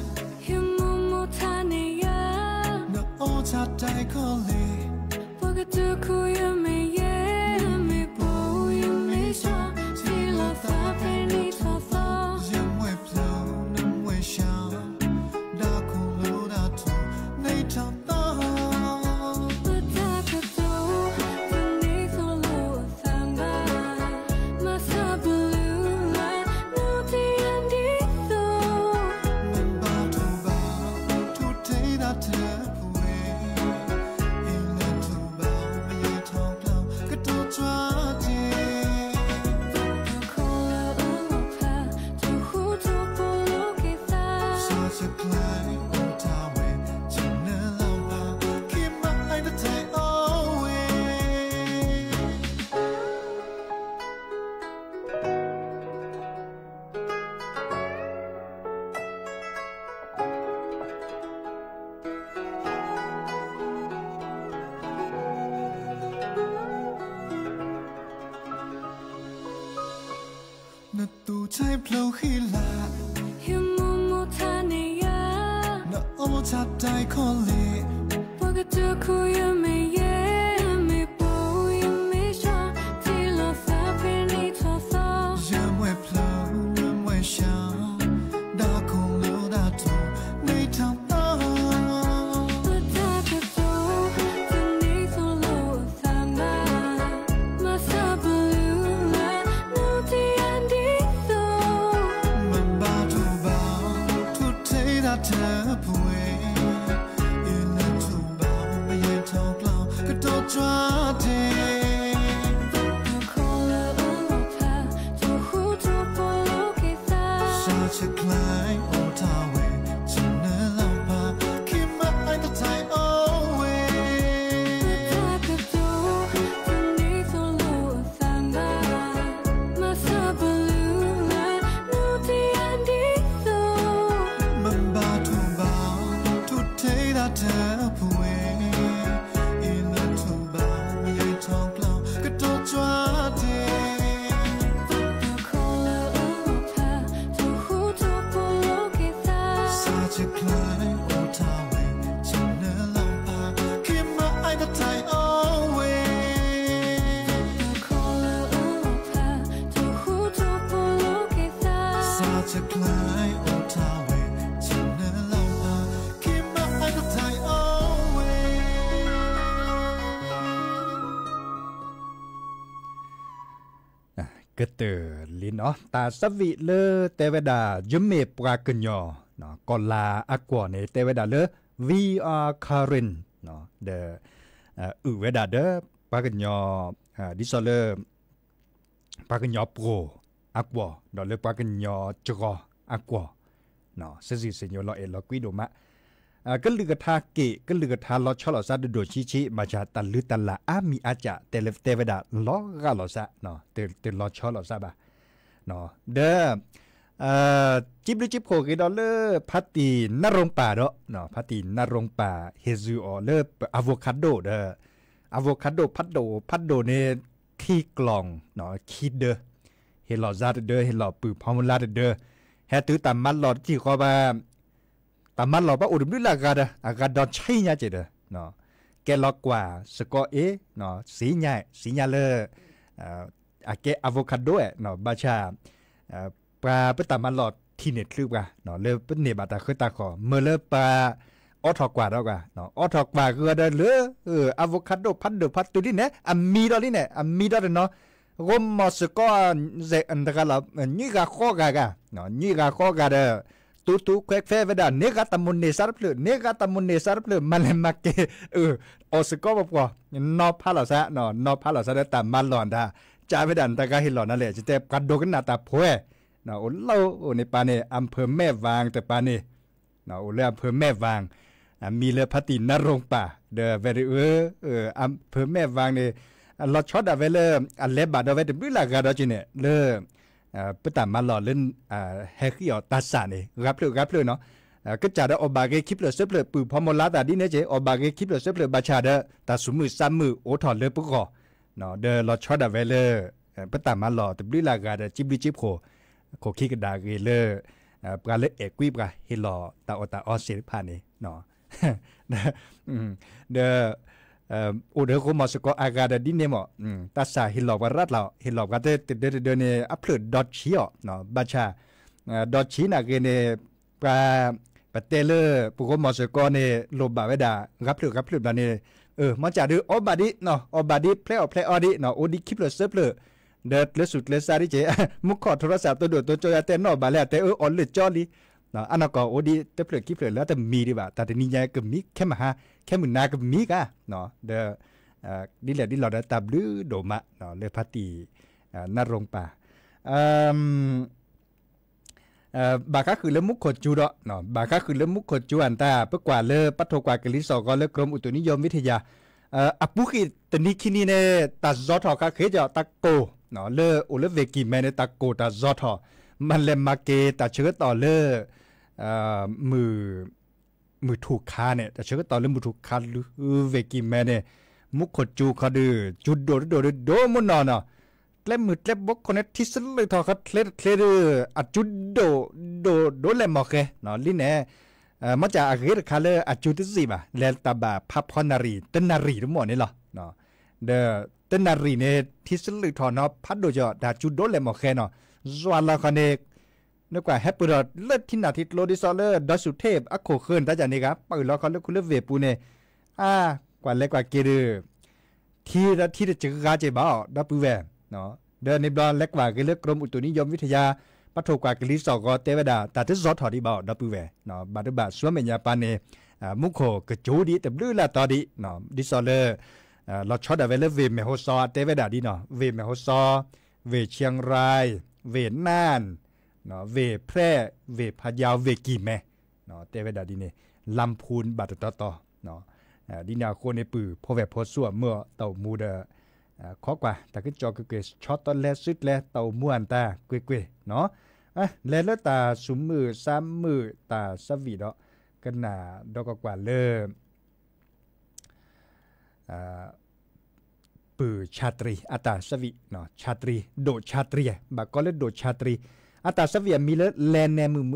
ဟ့ၣ်မိၢ်မိၢ်ထါန့ၢ်ယၤ, နအိၣ်ဆါတၢ်ခီလ့ၣ်, ပှၤကတိၤခိၣ်ယမ့ၢ်ယဲ, မ့ၢ်ပိၢ်ယမ့ၢ်ဆှီ, ထံၣ်လိာ်သးဖဲနံၣ်ထီၣ်သီ, ယမွဲၢ်ဖျိနမွဲၢ်ဆှီ, ဒၣ်ခိၣ်လိာ်ဒၣ်ထူၣ်, နံၣ်ထီၣ်သီ ပတၢ်ကတိၤ တန့ၢ်သိၣ်လိသးဘၣ်, မၤစၢ်ပလုၢ်လၢ် နီၢ်တယၢ်ဒ်သိး, မ့ၢ်ဘၣ်ထိၣ်ဘၣ် ထိၣ်ထီၣ်တၢ်တပှဲၤ, အ့ၣ်လၢထိၣ်ဘၣ် မယါထီၣ်ကျီ ကတိၤကွၢ်တ့ၢ် ခိၣ်လၢအလီၤဖး ထိၣ်ဃူထိၣ်ဖိးလိာ်က့ၤသး, စးဆဲးကျဲအိၣ်တၢ်ဝဲ ဆနၢလီၤဘၣ် ခံမၤအတတဲအီၤဝဲ နသူၣ်ဆဲးဖျိဃံလၤ, ဟ့ၣ်မိၢ်မိၢ်ထါန့ၢ်ယၤ, နအိၣ်ဆါတၢ်ခီလ့ၣ်, ပှၤကတိၤခိၣ်ယမ့ၢ်ယဲ, မ့ၢ်ပိၢ်ယမ့ၢ်ဆှီ, ထံၣ်လိာ်သးဖဲနံၣ်ထီၣ်သီ, ယမွဲၢ်ဖျိ ယမွဲၢ်ဆှီ, ဒၣ်ခိၣ်လိာ်ဒၣ်ထူၣ် နံၣ်ထီၣ်သီ ပတၢ်ကတိၤ တန့ၢ်သိၣ်လိသးဘၣ်, မၤစၢ်ပလုၢ်လၢ် နီၢ်တယၢ်ဒ်သိး, မ့ၢ်ဘၣ်ထိၣ်ဘၣ် ထိၣ်ထီၣ်တၢ်တပှဲၤ, အ့ၣ်လၢထိၣ်ဘၣ် မယါထီၣ်ကျီ ကတိၤကွၢ်တ့ၢ် ခိၣ်လၢအလီၤဖး ထိၣ်ဃူထိၣ်ဖိးလိာ်က့ၤသး, စးဆဲးကျဲအိၣ်တၢ်ဝဲ ဆနၢလီၤဘၣ် ခံမၤအတတဲအီၤဝဲ ပတၢ်ကတိၤ တန့ၢ်သိၣ်လိသးဘၣ်, မၤစၢ်ပလုၢ်လၢ် နီၢ်တယၢ်ဒ်သိး, မ့ၢ်ဘၣ်ထိၣ်ဘၣ် ထိၣ်ထီၣ်တၢ်တပှဲၤ, အ့ၣ်လၢထိၣ်ဘၣ် မယါထီၣ်ကျီ ကတိၤကွၢ်တ့ၢ် ခိၣ်လၢအလီၤဖး ထိၣ်ဃူထိၣ်ဖိးလိာ်က့ၤသး, စးဆဲးကျဲအိၣ်တၢ်ဝဲ ဆနၢလီၤဘၣ် ခံမၤအတတဲအီၤဝဲ ခိၣ်လၢအလီၤဖး ထိၣ်ဃူထိၣ်ဖိးလိာ်က့ၤသး, စးဆဲးကျဲအိၣ်တၢ်ဝဲ ဆနၢလီၤဘၣ် ခံမၤအတတဲအီၤဝဲ ကတၢၢ်လံနီၤ တၢ်ဆၢဝံၤလၢတဲဝဲဒၣ် ယမ့ၢ်ပှၤကညီ ကီၢ်လၤအကွီၢ်န့ၣ် တဲဝဲဒၣ်လၢ V R Karen ဒီး အုၣ်ဝဲဒၣ်ဒီး ပှၤကညီ ဒ်သိးလၢ ပှၤကညီပှိၤအကွီၢ် ဒီးလၢပှၤကညီစှီၤအကွီၢ် စံးစံးညီညီလီၤအဲၣ်လီၤကွံဒိၣ်မး ကလုၢ်ကထါက့ၢ် ကလုၢ်ကထါလီၤဆီလိာ်သးဒိၣ်ဒိၣ်ဆံးဆံး ဘၣ်ဆၣ်တၢ်လုၢ်တၢ်လၢ်အါမံၤအါကၢ် တဲလၢတဲဝဲဒၣ်လီၤဂာ်လိာ်သး တလီၤဆီလိာ်သးဘၣ် ဒီး စံးဘျုးစံးဖှိၣ်က့ၤဒီးလၢ ဖါတံၢ်နၢ်ရိပၢ်ဒီး ဖါတံၢ်နၢ်ရိပၢ် ဟ့ၣ်ဆူၣ်အီၤလၢ avocado ဒီး avocado ဖးဒိၣ်ဖးဒိၣ်န့ၣ် ခံကျီၢ် ခံဒၢ ဟ့ၣ်လီၤစါတဒၢ ဟ့ၣ်လီၤပုၢ်ဖီမူလါတဒၢ ဟဲတုၤတၢ်မၤလီၢ်တထံၣ်ဃီဘၣ် တၢ်မၤလီၢ်ဘၣ်အိၣ်တဘျုးလၢအဂၤဒီး အဂၤဒီးဆံညါက့ၤဒီး ကဲလီၤကွၢ်စ့ၢ်ကီးအံၤ စံညါ စံညါလၢ အကဲ avocado ဘၣ်ဆၣ် ပှၤပတၢ်မၤလီၢ်ထံၣ်န့ၢ်ချုးပှၤ လၢပန့ၢ်ဘၣ်တၢ်ဃၢတၢ်ဃီၤ မ့ၢ်လၢပှၤအိးထီၣ်ကွၢ်ဒီးပှၤ အိးထီၣ်ကွၢ်ဂ့ၤဒီးလၢ avocado ဖးဒိၣ်ဖးတုၤလံန့ၣ် အမံၤဒီးလံန့ၣ် အမံၤဒီးတနီၤ ဂီၤမီၢ်စ့ၢ်ကီး တဂၤလီၤ နွံဂၤဃီဂၤဂၤ နွံဂၤဃီဂၤဒီး တူတူခွဲခွဲဝဲဒၣ် န့ၢ်ဂၤတၢ်မိၣ်န့ၢ်စါတဖျၢၣ် န့ၢ်ဂၤတၢ်မိၣ်န့ၢ်စါတဖျၢၣ် မၤလဲၤမၤက့ၤ အီၣ်စ့ၢ်ကီးပှီၤပှီၤ နီၤဖးလီၤစါ နီၤဖးလီၤစါဒီးတၢ်မၤလီၢ်ဒၣ် ကၢ်ဝဲဒၣ်နတဂၤဟ့ၣ်လီၤနၤလဲၣ် ယတဲပှၤဒိကနၣ်တၢ်ဖှဲ အိၣ်လီၤအိၣ်န့ၣ်ပၢ်န့ၣ် အဖၢမဲၢ်ဝၣ်တပၢ်န့ၣ် အိၣ်လၢအဖၢမဲၢ်ဝၣ် အမံၤလၢဖါတံၢ်နၢ်ရိပၢ် ဒီး very အဖၢမဲၢ်ဝၣ်န့ၣ် လီၤဆီဒၣ်ဝဲလၢ အလဲၤဘၣ်ဒီးဝဲတဘျုးလၢအဂၤဒီးက့ၤန့ၣ် လၢ ပတၢ်မၤလီၢ်လၢ ဟဲဃံအီၤတၢ်စၢ်န့ၣ် ဂၤဖျၢၣ်ဂၤဖျၢၣ်နီၤ ကစၢ်ဒီးအီၣ်ဘၣ်ဂ့ၤခံဖျၢၣ်သၢဖျၢၣ် ပုၢ်ဖီမူလါတၢ်ဒ်န့ၣ်က့ၤ အီၣ်ဘၣ်ဂ့ၤခံဖျၢၣ်သၢဖျၢၣ် ဘၣ်ဆၣ်ဒီး တၢ်သူၣ်မုာ်သးမုာ်အိးထီၣ်လၢပဂီၢ် ဒီးလီၤဆီဒၣ်ဝဲလၢ ပတၢ်မၤလီၢ်တဘျုးလၢအဂၤဒီး စံးဘျုးစံးဖှိၣ် ခိၣ်ခံကဒါက့ၤလၢ ပှၤလၢအဲၣ်ကွံပှၤဟ့ၣ်လီၤတၢ်အီၣ်တၢ်အီသ့ၣ်တဖၣ်န့ၣ် ဒီး အိၣ်ဒီးဃိမီၤစ့ၢ်ကီးအဂၤဒီးဒ်န့ၣ်မး တၢ်စၢ်ဟ့ၣ်လီၤပှၤရၣ်တလီၤ ဟ့ၣ်လီၤပှၤတဒၢတဒၢန့ၣ် အဖျၢၣ်ဒီဆံးအီၤ ဘၣ်ဆၣ် ဒီဆံးနာ်က့န့ၣ် ပှၤ ပတဲလၢပဃိမီၤစ့ၢ်ကီးန့ၣ် လိၣ်ဘၣ်ဝဲဒၣ် ဂၤဖျၢၣ်ဂၤဖျၢၣ်ဘျီန့ၣ် မ့ၢ်စ့ၢ်ဒုးအီၣ်ဘၣ်ဒ် အီၣ်ဘၣ်ဒ် ဖျဲးအီၣ်ဖျဲးအီဒ် အိၣ်ဒံးခံဖျၢၣ်သၢဖျၢၣ် ဒီးကျဲးစူၣ်ကျဲးစးဒ်က့ မူခိၣ်ထီရၣ်စး သိဒိၣ်သိကၠီယတဲနီၣ်ဘၣ်လၢအတဲအၢအီၣ်လၢကၠီလံ အနီၢ်ကီၢ်အိၣ်ဒံးတဖျၢၣ်ခံဖျၢၣ်လၢတမံၤဒံးဘၣ် တၢ်တနံၤညါကမံခဲမုၢ်ဟါ ခဲမုၢ်နၤကမံကါ ဒီး ဒ်လဲၣ်ဒ်လဲၣ်ဒီးတၢ်ဘျုးဒိၣ်မး လၢဖါတံၢ် နၢ်ရိပၢ် ဘၣ်ဃးဃုာ်လၢမူခိၣ်စူၤဒီး ဘၣ်ဃးဃုာ်လၢမူခိၣ်စူၤအတၢ် ပကွၢ်လၢပှၤထိၣ်ကွၢ်ကလံၤစိးဂီၤလၢ ကရူးမူးတူးနံယိးဝံထယၤ အပူၤကွံာ်တနံၤခံနံၤန့ၣ် တၢ်ယီၤထီၣ်ဃါဃ့ကီး တၢ်ကိၢ် လၢအိၣ်လၢဝ့ၢ်ကံၢ်မဲန့ၣ် တၢ်ကိၢ်တၢ်ယီၤထီၣ် မၤလဲၤမၤက့ၤတၢ်ဆၢကတီၢ်လၢ မုၢ် မုၢ်ထူၣ်ခါန့ၣ် တၢ်ဆၢကတီၢ်လၢမုၢ်ထူၣ်ခါလၢဝ့ၢ်ကံၢ်မဲန့ၣ် မူခိၣ်စူၤခီဒုး စူၤဒိၣ်ဒိၣ်ဒိၣ်ဒိၣ်မနီၤနီၤ ကျဲမုၢ်ကျဲဘိခိၣ်န့ၣ် ထံဆလုၢ်ထီၣ်ဃီချ့တချ့ဒုး အစူၤဒိၣ်ဒိၣ်ဒိၣ်လဲၣ်မီၢ်ဃဲ လံန့ၣ် မ့ၢ်စ့ၢ်အဂ့ၤတခါလၢအစူၤတစံးဘၣ် လဲၤတၢ်ဘၣ်ဖးဖီနၣ်ရံၣ် တနၣ်ရံၣ်တမီၢ်န့ၣ်လီၤ ဒီးတနၣ်ရံၣ်န့ၣ် ထံဆလုၢ်ထီၣ်နီၤဖးဒိၣ်ကီး တၢ်စူၤဒိၣ်လဲၣ်မီၢ်ဃဲနီၤ ယွၤလီၤခီန့ၣ် နကွၢ်ဟဲပၢၢ်ထီၣ်လၢထံနၢ်ထံကျိဒ်သိးလၢ ဒီစူၣ်ထ့ၣ်အခိၣ်ဃၢၤန့ၣ် တၢ်ယၤန့ၣ်ဂ့ၤ ပာ်အုၣ်လီၤခီလၢခူလၢဝ့ၢ်ပူၤန့ၣ် အါ ကွၢ်လဲၤကွၢ်က့ၤဒုး ထံဒီးထံတစှၤက့ၤဘၣ်အီၤ ဒီပုၢ်ဝဲၢ် ဒီးန့ၣ်ဘျီလဲၤကွၢ်က့ၤလၢ ကရူးမူးတူးနံယိးဝံထယၤ ပှၤထိၣ်ကွၢ်ကလံၤစိးဂီၤတဲဝဲဒၣ် တၢ်တယီၤထီၣ်ဒံးဘၣ်အီၤ ဒီပုၢ်ဝဲၢ် ဘၣ်ဒိဘၣ်ဆူမဲာ်ညါပၢ်န့ၣ် မူခိၣ်ကစူၤဒံးတဘျုးလၢ်တီၤဒံး ဒ်သိးလၢ လီၤဆီဒၣ်ဝဲလၢဝ့ၢ်မဲၢ်ဟိၣ်စီၤတဲဝဲဒၣ်ဒ်နီၤ ဝ့ၢ်မဲၢ်ဟိၣ်စီၤ ဝ့ၢ်ခၠ့ၣ်ရၢၣ် ဝ့ၢ်နၢၣ် ဝ့ၢ်ဖရဲၣ် ဝ့ၢ်ဖးယါ ဝ့ၢ်ကံၢ်မဲ တဲဝဲဒၣ်ဒ်န့ၣ် လါဖူဘၣ်တတီတီ ဒ်န့ၣ်အဃိန့ၣ် ပုၢ်ဖိဝဲၢ်ဖိသူအမုၢ်အတၢ်အိၣ်မူဒီး ခိးကွၢ် တၢ်ကစီၣ်ကကွဲၢ်ဆီတလဲစုကျဲ တၢ်အိၣ်မူအတၢ်ကွ့ၢ်ကွ့ၢ် လဲၤလၢတၢ်ဆူးမုၢ်ဆါမုၢ်တၢ်သးဝံၣ်ဒီး ကနၣ်ဒီးကကွၢ်လၢ ပုၢ်ဆၣ်တြံၤ အတၢ်သးဝံၣ် ဆၣ်တြံၤ ဒိၣ်ဆၣ်တြံၤ ဘၣ်ကီလၢဒိၣ်ဆၣ်တြံၤ အတၢ်သးဝံၣ်အမံၤလၢ လဲၤနဲမုာ်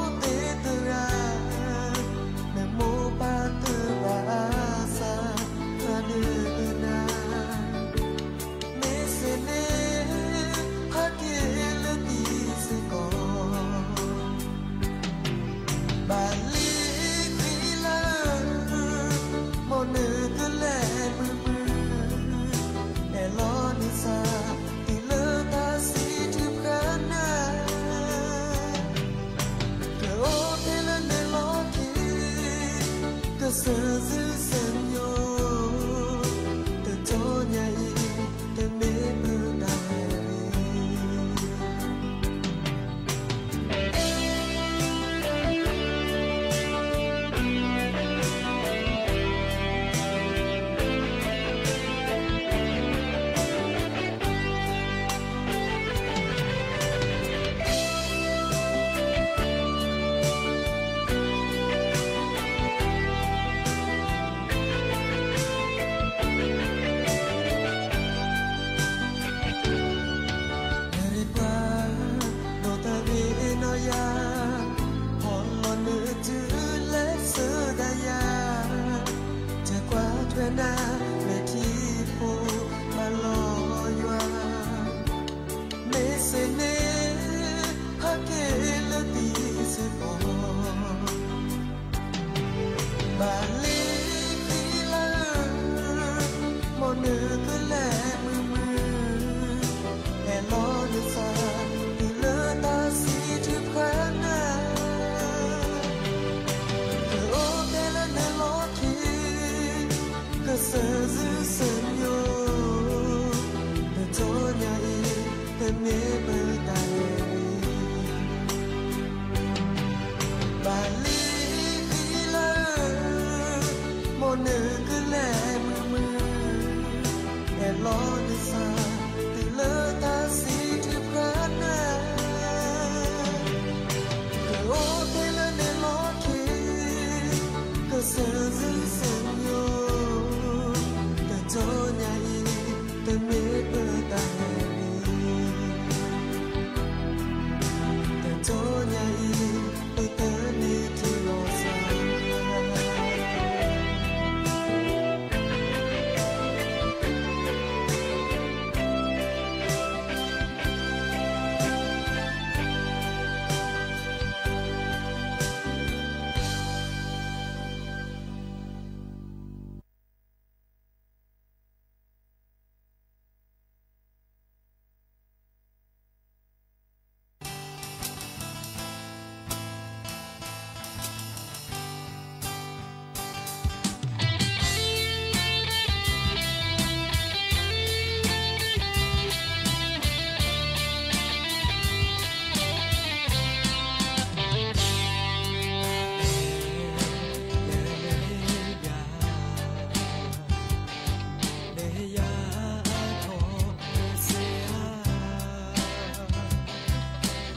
မုာ်နီၤ ကနၣ်ဒီးကကွၢ်နီၤ. နကလဲၤမုာ်မုာ်, အဲၣ်လီၤနသး တုၤလၢတၢ်စံးထုကဖၣ်နၤ, ကအိၣ်ဖဲလၢနလီၢ်ခံ, ကစၢ်ယ့ၣ်ၡူးမံၤ, တကတီၢ်ညါအံၤ တမ့ၢ်ပတၢ်ဟဲလံ, တကတီၢ်ညါအံၤ ပတန့ၢ်ထံလီၤစၢ်.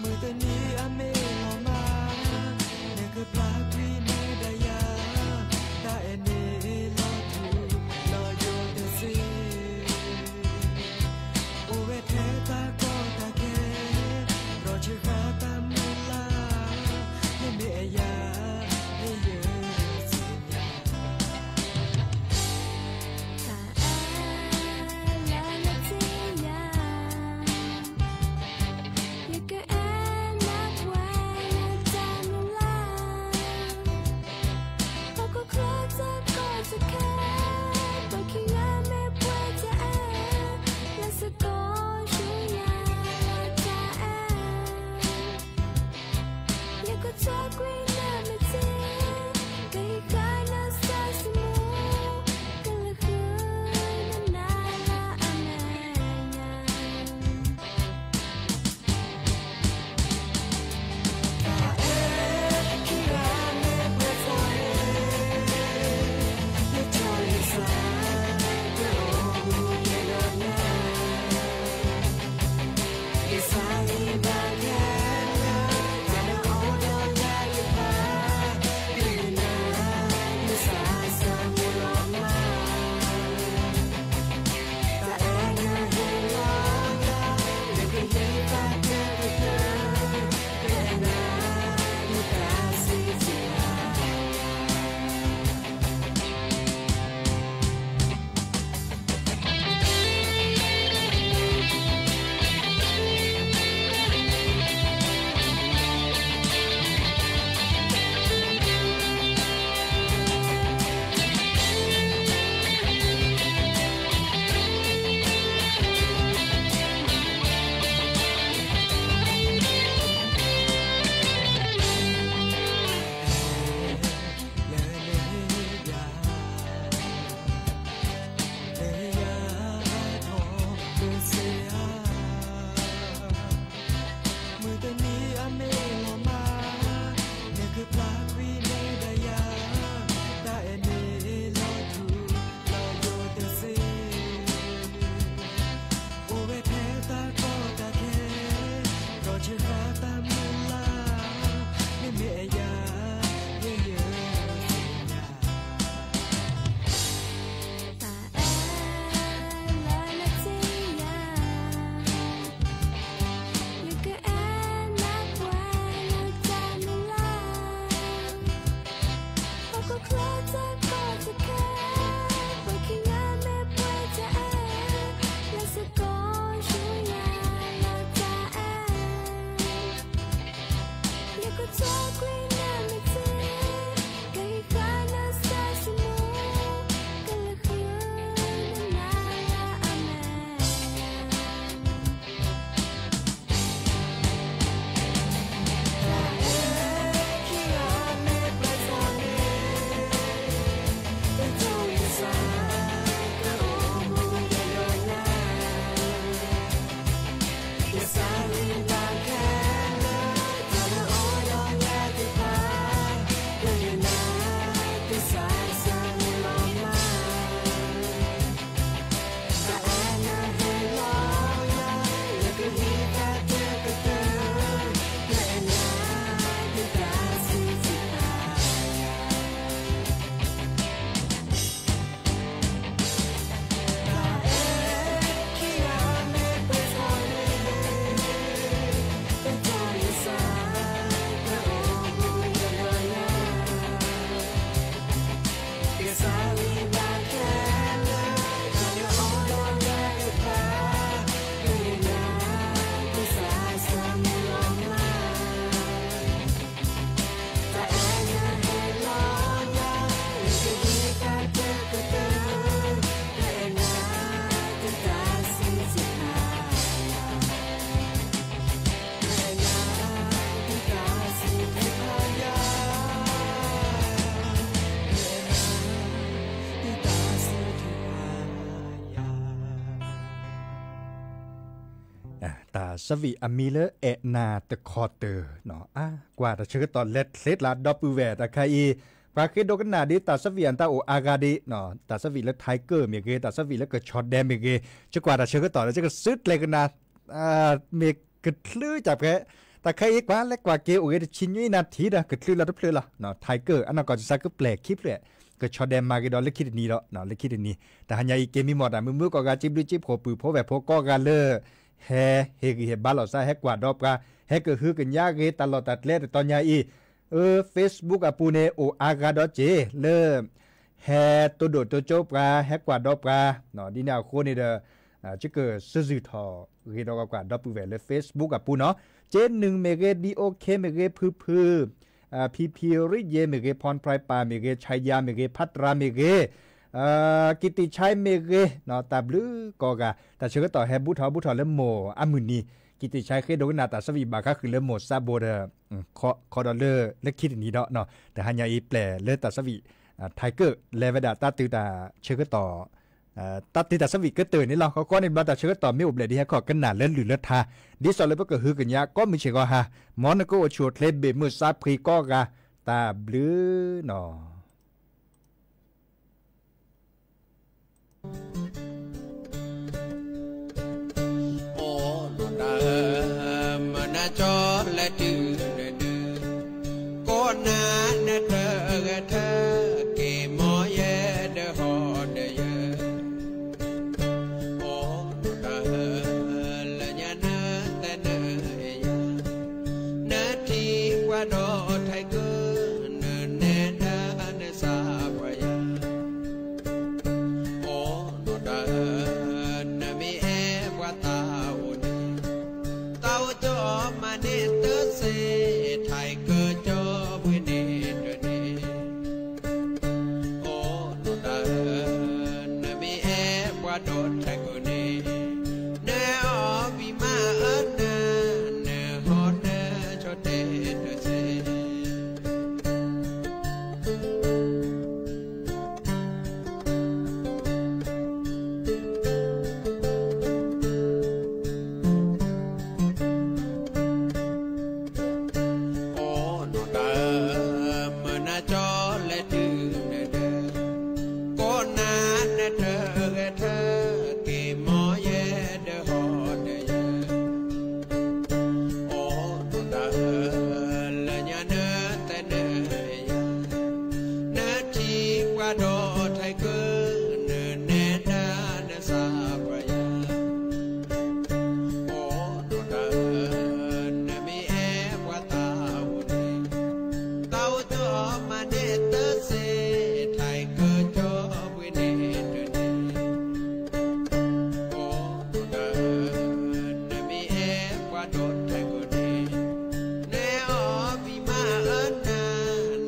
မုၢ်တနံၤအမ့ၢ်လီၤမၢ်, နကပျၢ်ကွံာ်န့ၢ်ဒၣ်ယၤ, တၢ်အဲၣ်န့ၣ်လီၤထူလီၤယိာ်တစ့ၢ်, အိၣ်ဝဲထဲတၢ်ကီတၢ်ခဲ, ဒီးဆၢဃာ်တၢ်မုၢ်လၢ်, မ့မ့ၢ်အယၤ ဟ့ၣ်ယုၢ်စ့ၢ်ညါ တၢ်အဲၣ်လၢနသ့ၣ်ညါ, ယကအဲၣ်နၤပှဲၤလၢတၢ်မုၢ်လၢ်, ဟီၣ်ခိၣ်ချၢတၢ်ကီတၢ်ခဲ, ပှၤခံဂၤမ့ၢ်ပှဲၤတၢ်အဲၣ်, လၢစ့ၢ်ကီးဆူညါလၢတၢ်အဲၣ် ယကဆိၣ်ကွံာ်နၤမ့ၢ်တ့ၢ်, ကဟ့ၣ်ဃာ်နၤစီၤၡမူ, ကလုၢ်ဃုနၤလၢအမဲာ်ညါ မုၢ်တနံၤအမ့ၢ်လီၤမၢ်, နကပျၢ်ကွံာ်န့ၢ်ဒၣ်ယၤ, တၢ်အဲၣ်န့ၣ်လီၤထူလီၤယိာ်တစ့ၢ်, အိၣ်ဝဲထဲတၢ်ကီတၢ်ခဲ, ဒီးဆၢဃာ်တၢ်မုၢ်လၢ်, မ့မ့ၢ်အယၤ ဟ့ၣ်ယုၢ်စ့ၢ်ညါ တၢ်အဲၣ်လၢနသ့ၣ်ညါ, ယကအဲၣ်နၤပှဲၤလၢတၢ်မုၢ်လၢ်, ဟီၣ်ခိၣ်ချၢတၢ်ကီတၢ်ခဲ, ပှၤခံဂၤမ့ၢ်ပှဲၤတၢ်အဲၣ်, လၢစ့ၢ်ကီးဆူညါလၢတၢ်အဲၣ် ယကဆိၣ်ကွံာ်နၤမ့ၢ်တ့ၢ်, ကဟ့ၣ်ဃာ်နၤစီၤၡမူ, ကလုၢ်ဃုနၤလၢအမဲာ်ညါ တၢ်ဆၢဝံၣ်အမံၤလၢအဲၣ်နၤတခီတၢၢ်, အါ ကွၢ်တၢ်ဆၢကတီၢ်လဲၤချ့ကျါဒီပုၢ်ဝဲၢ်တၢ်ခါအံၤ, ပှၤဃ့ဒိကနၣ်ဒ်တၢ်ဆၢဝံၣ်အတၢ်အိၣ်အါဂၤဒ်, တၢ်ဆၢဝံၣ်လၢထံကၢၢ်မ့ၢ်ဂ့ၤ, တၢ်ဆၢဝံၣ်လၢကဆီၣ်ဒဲးမ့ၢ်ဂ့ၤ, ယကွၢ်တၢ်ဆၢကတီၢ်ဒီး ယကစုကျဲၤကနၣ် မ့ၢ်ကချုးကၢ်ဖဲ, တၢ်ခါအံၤကွၢ်လဲၤကွၢ်က့ၤအိၣ်ဂ့ၤတဆံနွံနၣ်ထံဒီး ကချုးလီၤတဖျၢၣ်လီၤ. ထံကၢၢ်အနီၢ်ကီၢ်စၢ်ကပျဲၢ်ခံဖျၢၣ်, ကဆီၣ်ဒဲးမၤဂ့ၤဒီးလၢခံတနံၤဒီး, လၢခံတနံၤ, တဟါညါအံၤက့ၤမံမီၢ်တၢ်မုာ်မုာ်ကိးဂၤ စံးဘျုးစံးဖှိၣ်ပုၢ်ဖိဝဲၢ်ဖိကိးဂၤလၢ ဟဲဟ့ၣ်ဂံၢ်ဟ့ၣ်ဘါလိာ်သး ဟဲကွၢ်ဒီးပှၤ, ဟဲကဟုကညးဂ့ၤတၢ်လီၢ်တၢ်ကျဲတတီၤညါအံၤ, အၢ Facebook အပူၤန့ၣ် အိၣ်အါဂၤဒီးက့ၤလၢ ဟဲတိၢ်ဒိၣ်တိၢ်ကၠိပှၤ ဟဲကွၢ်ဒီးပှၤ, ဒ်န့ၣ်အဃိန့ၣ်ဒီး ယကစုၢ်စုၢ်ထီၣ်ဂ့ၤဒီးကွၢ်ဒီပုၢ်ဝဲၢ်လၢ Facebook အပူၤနီၤ, က့နုာ်မ့ၢ်ဂ့ၤ ဒံအိၣ်ခ့မ့ၢ်ဂ့ၤ ဖုဖု ဖံဖံရံယ့မ့ၢ်ဂ့ၤ ဖီၣ်ပြဲးပၢ်မ့ၢ်ဂ့ၤ ဆါယါမ့ၢ်ဂ့ၤ ဖးတြၢ်မ့ၢ်ဂ့ၤ ကံတံၣ်ဆါမ့ၢ်ဂ့ၤ, တၢ်ဘျုးကိးဂၤ, တၢ်ဆၢကတီၢ်ဟဲဘူးထီၣ်ဘူးထီၣ်လၢမိၢ်အမုၢ်နံၤ, ကံတံၣ်ဆါဃ့ဒိကနၣ်တၢ်ဆၢဝံၣ်ဘၣ်ဃးဃုာ်လၢမိၢ်စးဘိဒီး, ခီဒီးလၢ လၢခံတနံၤဒီး, တဟါညါအံၤပျဲၢ်လၢတၢ်ဆၢဝံၣ် ထံကၢၢ် လဲၤဝဲဒၣ်တၢ်တုၤတၢ်ဆၢကတီၢ် တၢ်တုၤတၢ်ဆၢဝံၣ်ကတၢၢ်န့ၣ်လီၤ. ဃီဃီန့ၣ်ဘျီတၢ်ဆၢကတီၢ်မ့ၢ်အိၣ်ဘျဲၣ်ဒ်ဟဲခီၣ်ကနၣ်လၢလုၢ်လၢထါ, ဒ်သိးလၢပကဟုကညးကိးမုၢ်ဆ့ၣ်ဂီၤဟါ, မ်နကအိၣ်ဆူၣ်အိၣ်ချ့ဘၣ်မုာ်စးဖှံကိးဂၤ, တၢ်ဘျုးနီၤ. အိၣ်နီၢ်တၢ်ဧၢ, မနၤကၠီလဲၤတုၤနဒု, ကိးနၤနတဂဲၤထၢ, က့ၤမီၢ်ယဲဒၢဟီၣ်ဒၢယၢ, အိၣ်နီၢ်တၢ်ဧၢ, လၢညါနတဲနယၤ, နထံၣ်ပှၤဒီးထံကၢၢ်, နနဲဒၣ်နစၢ်ပှၤယၤ အိၣ်နီၢ်တၢ်ဧၢ, နမ့ၢ်အဲၣ်ပှၤသးအိၣ်န့ၣ်, သးအိၣ်ကၠီမၤန့ၢ်တစ့, ထံကၢၢ်ကၠီပှ့ၤန့ၢ်တန့ၣ်, အိၣ်နီၢ်တၢ်ဧၢ, နမ့ၢ်အဲၣ်ပှၤဒီးထံကၢၢ်န့ၣ်, နအီၣ်ဘံၣ်မးအၢနၤ, နဟီၣ်နၢဆိတဲတစ့ အိၣ်နီၢ်တၢ်ဧၢ, မနၤကၠီလဲၤတုၤနဒၢ, ကိးနၤနတဂဲၤထၢ, က့ၤမီၢ်ယဲဒၢဟီၣ်ဒၢယၢ, အိၣ်နီၢ်တၢ်ဧၢ, လၢညါနတဲနယၤ, နထံၣ်ပှၤဒီးထံကၢၢ်, နနဲဒၣ်နစၢ်ပှၤယၤ အိၣ်နီၢ်တၢ်ဧၢ, နမ့ၢ်အဲၣ်ပှၤသးအိၣ်န့ၣ်, သးအိၣ်ကၠီမၤန့ၢ်တစ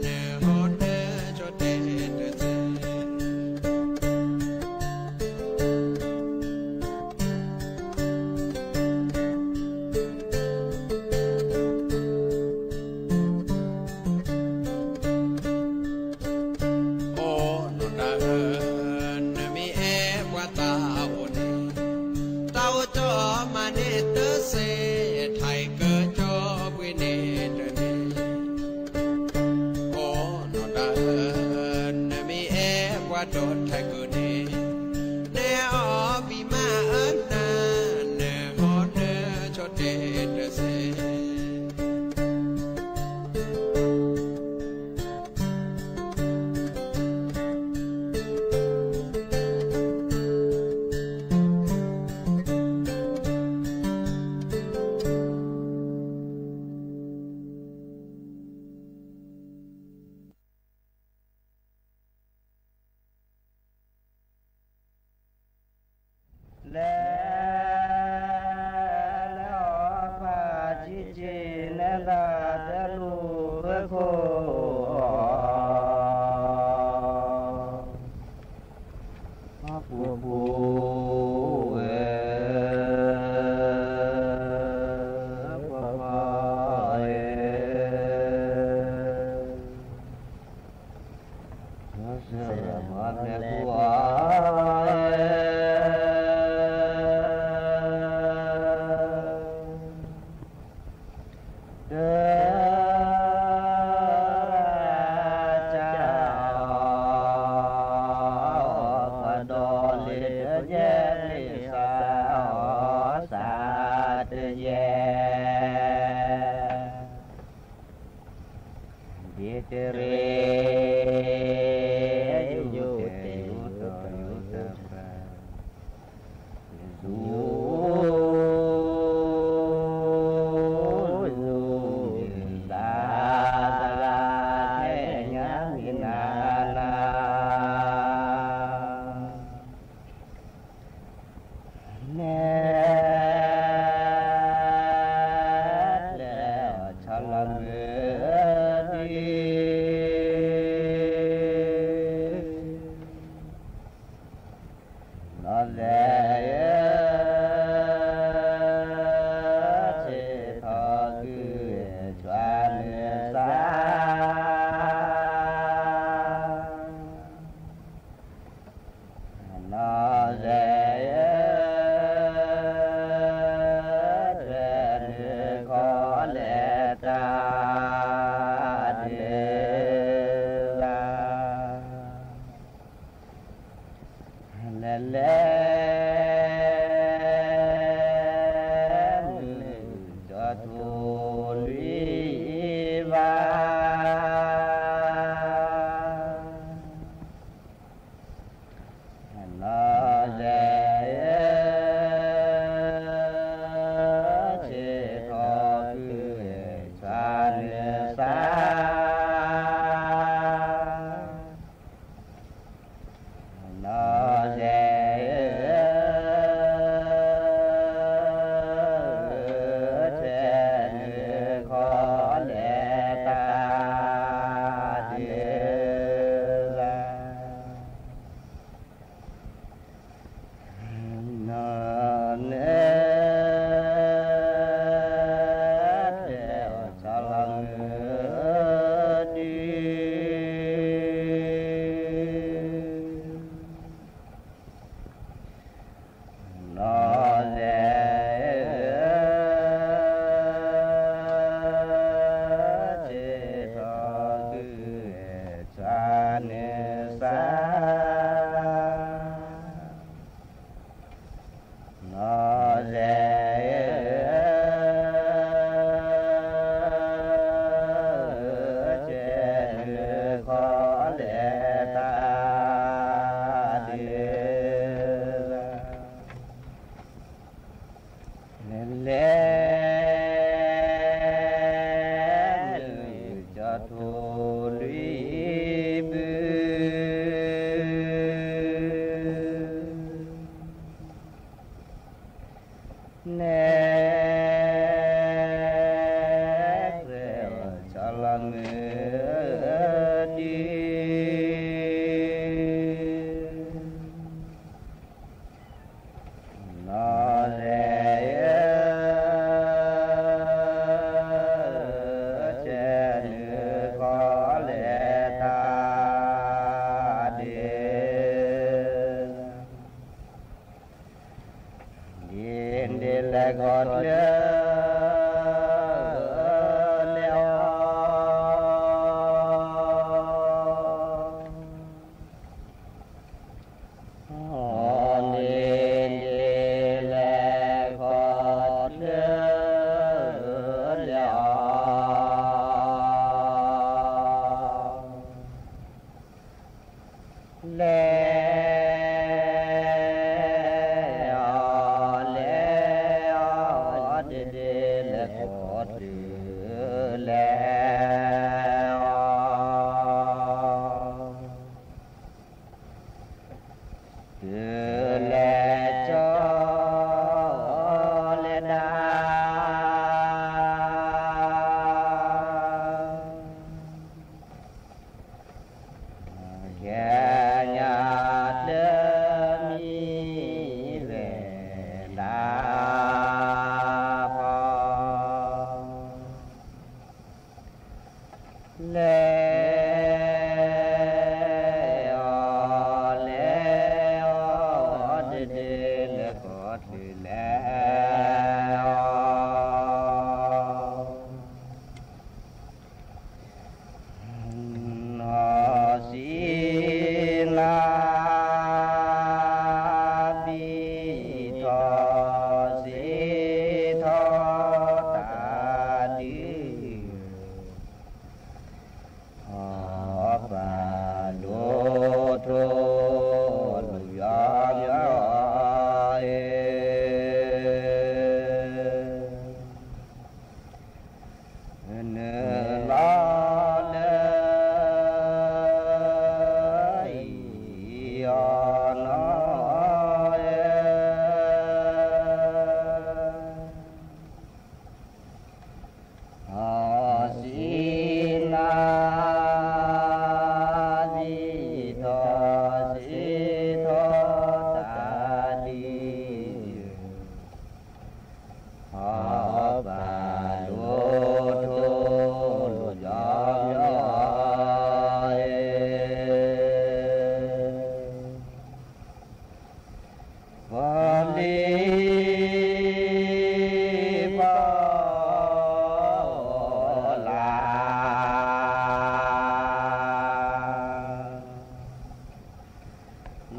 ့, ထံကၢၢ်ကၠီပှ့ၤန့ၢ်တန့ၣ်, အိၣ်နီၢ်တၢ်ဧၢ, နမ့ၢ်အဲၣ်ပှၤဒီးထံကၢၢ်န့ၣ်, နအီၣ်ဘံၣ်မးအၢနၤ, နဟီၣ်နၢဆိတဲတစ့ အိၣ်နီၢ်တၢ်ဧၢ, နမ့ၢ်အဲၣ်ပှၤသးအိၣ်န့ၣ်, သးအိၣ်ကၠီမၤန့ၢ်တစ့, ထံကၢၢ်ကၠီပှ့ၤန့ၢ်တန့ၣ်, အိၣ်နီၢ်တၢ်ဧၢ, နမ့ၢ်အဲၣ်ပှၤဒီးထံကၢၢ်န့ၣ်, နအီၣ်ဘံၣ်မးအၢနၤ, နဟီၣ်နၢဆိတဲတစ့ လဲၤ လဲၤအီၣ်ပာ်ကံက့ၤ နဲဒၣ်တလူၢ်ဘၢခိၣ် ပှၤပူၤပူၤဝဲ ပှၤပှၤဝဲ ဆၢမၤနၢၤပှၤ ပှၤ လဲၤနုာ်ကၠီၤထူလွံၢ်ဘၣ် နီၢ်သဲးဧၢ, ဆ့ၣ်ထီၣ်ကုၢ် ဆါနုာ်စၢ် နီၢ်သဲးဧၢ, ဆဲးနုာ်ခီလဲၤတၢ်ဒ်လဲၣ် နီၢ်သဲး ဆဲးအီၣ်ဆီလီၤမုၢ်ဒုး နီၢ်သဲးဧၢ, ဆ့ၣ်ထီၣ်ကုၢ် ဆါနုာ်စၢ် နီၢ်သဲးဧၢ, ဆဲးနုာ်ခီလဲၤတၢ်ဒ်လဲၣ် လဲၤနုာ်ကၠီၤထူလွံၢ်ဘုး နဲ ဆဲးအီၣ်ဆီလီၤမုၢ်ဒုး နီၢ်သဲးဧၢ, ဆဲးနုာ်ခီလဲၤတၢ်ဒ်လဲၣ် ဒ်လဲၣ်ခီတၢ်လဲၤအီၤ အီၤ ဒ်လဲၣ်ခီတၢ်လဲၤအီၤ လဲၤအီၤ လဲၤအီၤ ဒ်လဲၣ်ခီတၢ်လဲၤအီၤ တုၤလဲၤကၠီလဲၤဒၣ် ဟဲညါတမံၤဝဲဒၣ်ဖီ လဲၤအီၤ လဲၤအီၤ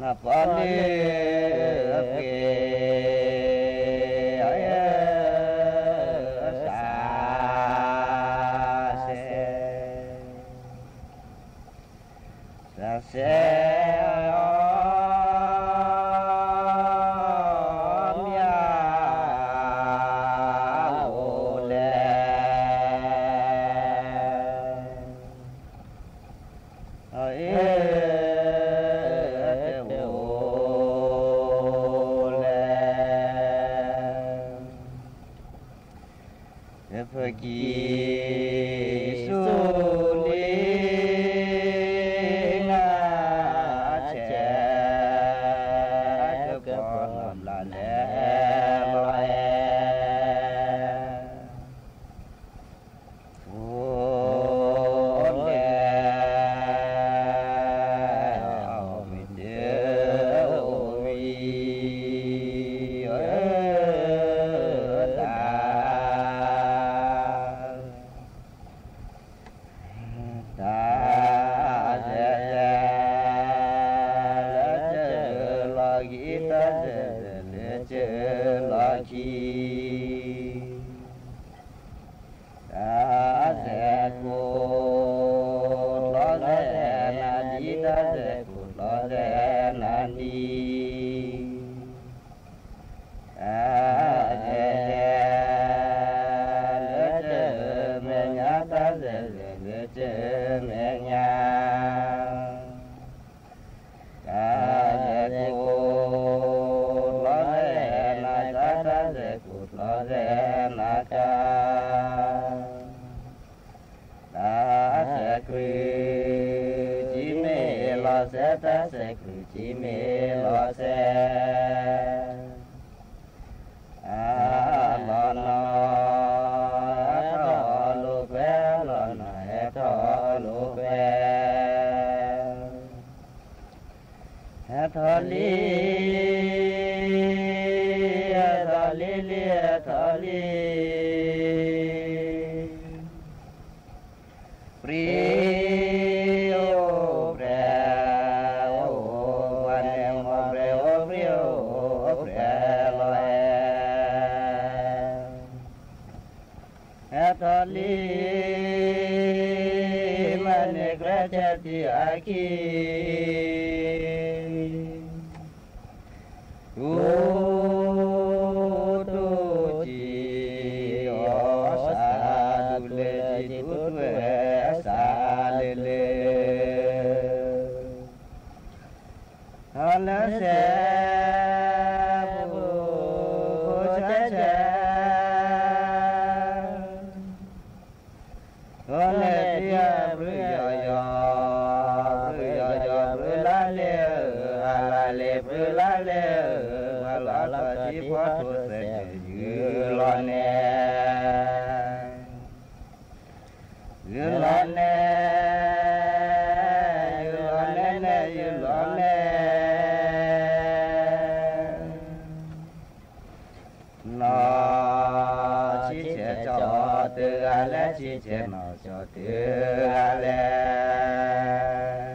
နပီန့ၣ်ဃ့ စးစဲ စးစဲ မၠၣ်အိၣ်လဲၣ် အ့ တအိၣ်လဲၣ် တဖၢကံၢ်ဆူလံ နဆဲး ကပီၤနီၢ်ဘျးလဲၣ်လီၤအဲ အိၣ်လဲၣ် အဝံၤတအိၣ်ဝံၤ တၢ် တၢ်စဲးစဲး လၢစၢၤလီၤခံ တၢ်စဲးစဲးလၢစၢၤလီၤခံ တၢ်စဲးကိၣ် လီၤစဲးနၤဒ် တၢ်စဲးကိၣ်လီၤစဲးနၤဒ် တၢ်စဲးစဲး လၢစၢၤမဲာ်ညါ တၢ်စဲးစဲးလၢစၢၤမဲာ်ညါ တၢ်စဲးကိၣ် လီၤစဲးနၤကါ တၢ်စဲးကိၣ်လီၤစဲးနၤကါ တၢ်စဲးကြုး ကံမ့ၢ်လီၤစဲး တၢ်စဲးကြုးကံမ့ၢ်လီၤစဲး အလီၤနီၤ ဟဲထီၣ်လိာ်ကွဲ လီၤနီၤ ဟဲထီၣ်လိာ်ကွဲ ဟဲထီၣ်လံ ဟဲထီၣ်လံလံ ဟဲထီၣ်လံ ပြံ အိၣ်ပြဲး အိၣ်ဝဲန့ၣ် အိၣ်ပြဲး အိၣ်ပြံ အိၣ်ပြဲးလီၤအဲ ဟဲထီၣ်လံ မ့ၢ်န့ၣ်ကြဲးဆဲးတံၢ်အခံ တူတူကံ အီၣ်စၢ်တူၢ်လၢကံ တူတူဝဲစၢ်လၢလၢ ထီၣ်လၢစဲးပူၤ ဆဲးဆဲး ထီၣ်လၢတံၢ်အဘြုးယီၤယီၤ ဘြုးယီၤယီၤ ဘြုးလါလဲၣ်ဧၢ အလါလဲၣ် ဘြုးလါလဲၣ်ဧၢ ပှၤလီၤလီၤထံဖီထိးစဲး ယုၢ်လီၤနဲ ယုၢ်လီၤနဲ ယုၢ်လီၤနဲနဲ ယုၢ်လီၤနဲ နီၢ်ဆံဆဲးကၠီတဂၤလဲၣ် ဆံဆဲးနီၢ်ကၠီတဂၤလဲၣ်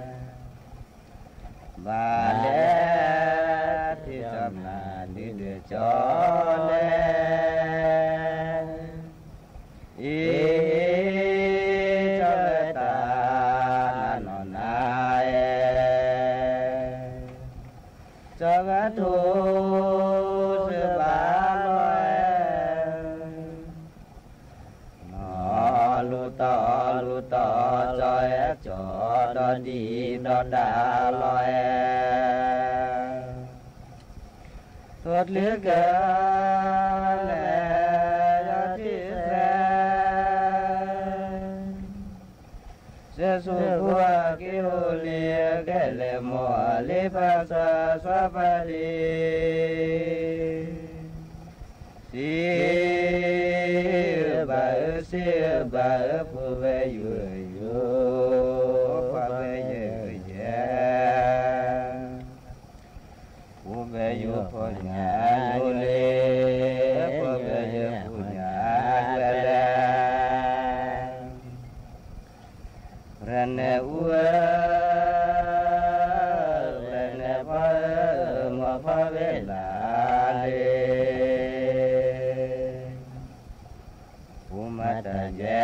ဘၣ်လဲၣ် ထံၣ်ကၠီမၤဒုးဒုးကၠီလဲၣ် အံၤ ကၠီလၢတၢ်နးနီၢ်နၤအဲၣ် ကၠီဂၤထိၣ်စၢၤဘၣ်လီၤအဲၣ် နီၢ်လူၤတီၤလူၤတီၤ ကၠီအဲၣ်ကၠီဒီဒံၣ်ဒီဒါလီၤအဲၣ် ထိၣ်တချုးကလဲၤ ယီၤထံၣ်စဲး စဲးဆူဖိအက့ၢ်အိၣ်လံ အကဲလဲၤမိၢ်အလံဖးစီဆှါဖးလံ စံးဘၣ်ဧၢ စံးဘၣ်ဧၢ ဖိဝဲယိယိ ဖိဝဲယဲယဲ ဖိဝဲယိဖိညါယိလံ ဖိဝဲယဲဖိညါကျဲလဲၣ် ရဲၣ်နဲၣ်အူဧၢ ရဲၣ်နဲၣ်ပီၢ်ဧၢ ဝဲဘၣ်လၢ ပူၤမၤတၢ်ယွဲ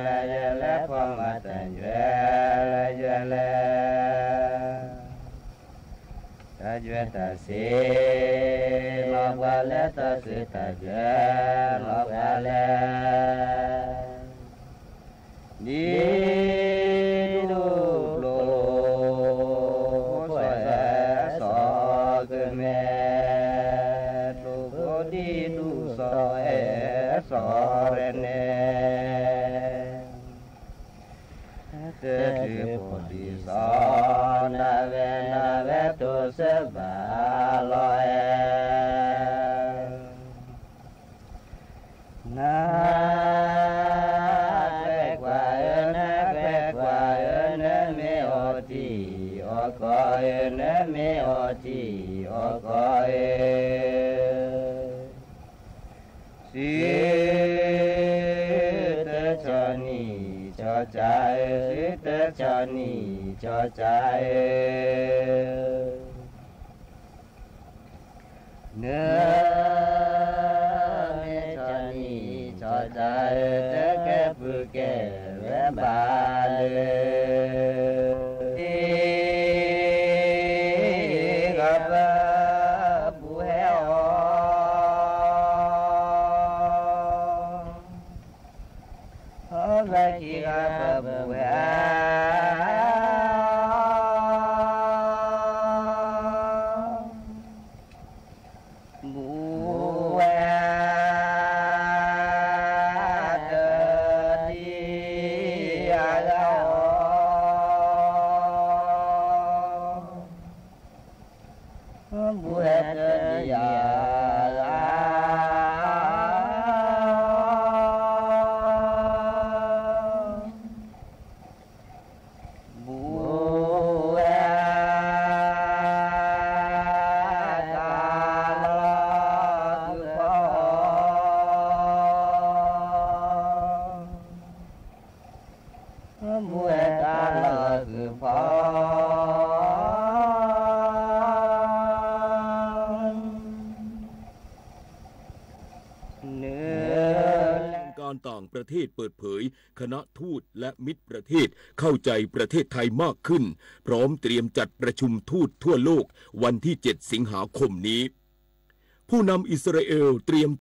လၢယလဲၤ ဖီမၤတၢ်ယွဲလၢယလဲၤ, တၢ်ယွဲတၢ်စ့ နီၢ်ပှၤလဲၤ တၢ်စ့တၢ်ယွဲနီၢ်ပှၤလဲၤ ဒ်ဒူၣ်ကျိၤ ဖိစီၤအဲၣ်စီၤကမဲ, ကျိၤဖိဒ်ဒူၣ်စီၤအဲၣ်စီၤကမဲန့ၣ်, တၢ်ထုးဖှိၣ်ဒ်စီၤနၤဝဲ, နၤဝဲတိစၢၤဘၣ်လီၤအဲၣ် နခွဲးကွၢ်ဧၢ, နခွဲးကွၢ်ဧၢ, နမ့ၢ်အီၣ်တံၢ်အီၣ်ကီဧၢ, နမ့ၢ်အီၣ်တံၢ်အီၣ်ကီဧၢ, စုတဆီနံၣ်ဆီစၢ်ဧၢ, စုတဆီနံၣ်ဆီစၢ်ဧၢ နမ့ၢ်ဆီနံၣ်ဆီစၢ်ဧၢ, တကဲပုၢ်ကဲဝဲဘၣ်လၢ ထံဂၤပပူၤဟဲအီၤ, လၢခံဂၤပပူၤဟဲ ဘူးဝဲတဒံးအဂၤအီၤ, ဘူးဝဲတဒံးအဂၤအီၤ ဘူးဝဲတၢ်လီၢ်ဃုာ်ဖီအီၤ, ဘူးဝဲတၢ်လီၢ်ဃုာ်ဖီအီၤ การต่างประเทศเปิดเผย คณะทูตและมิตรประเทศเข้าใจประเทศไทยมากขึ้น พร้อมเตรียมจัดประชุมทูตทั่วโลกวันที่ เจ็ด สิงหาคมนี้ ผู้นำอิสราเอลเตรียม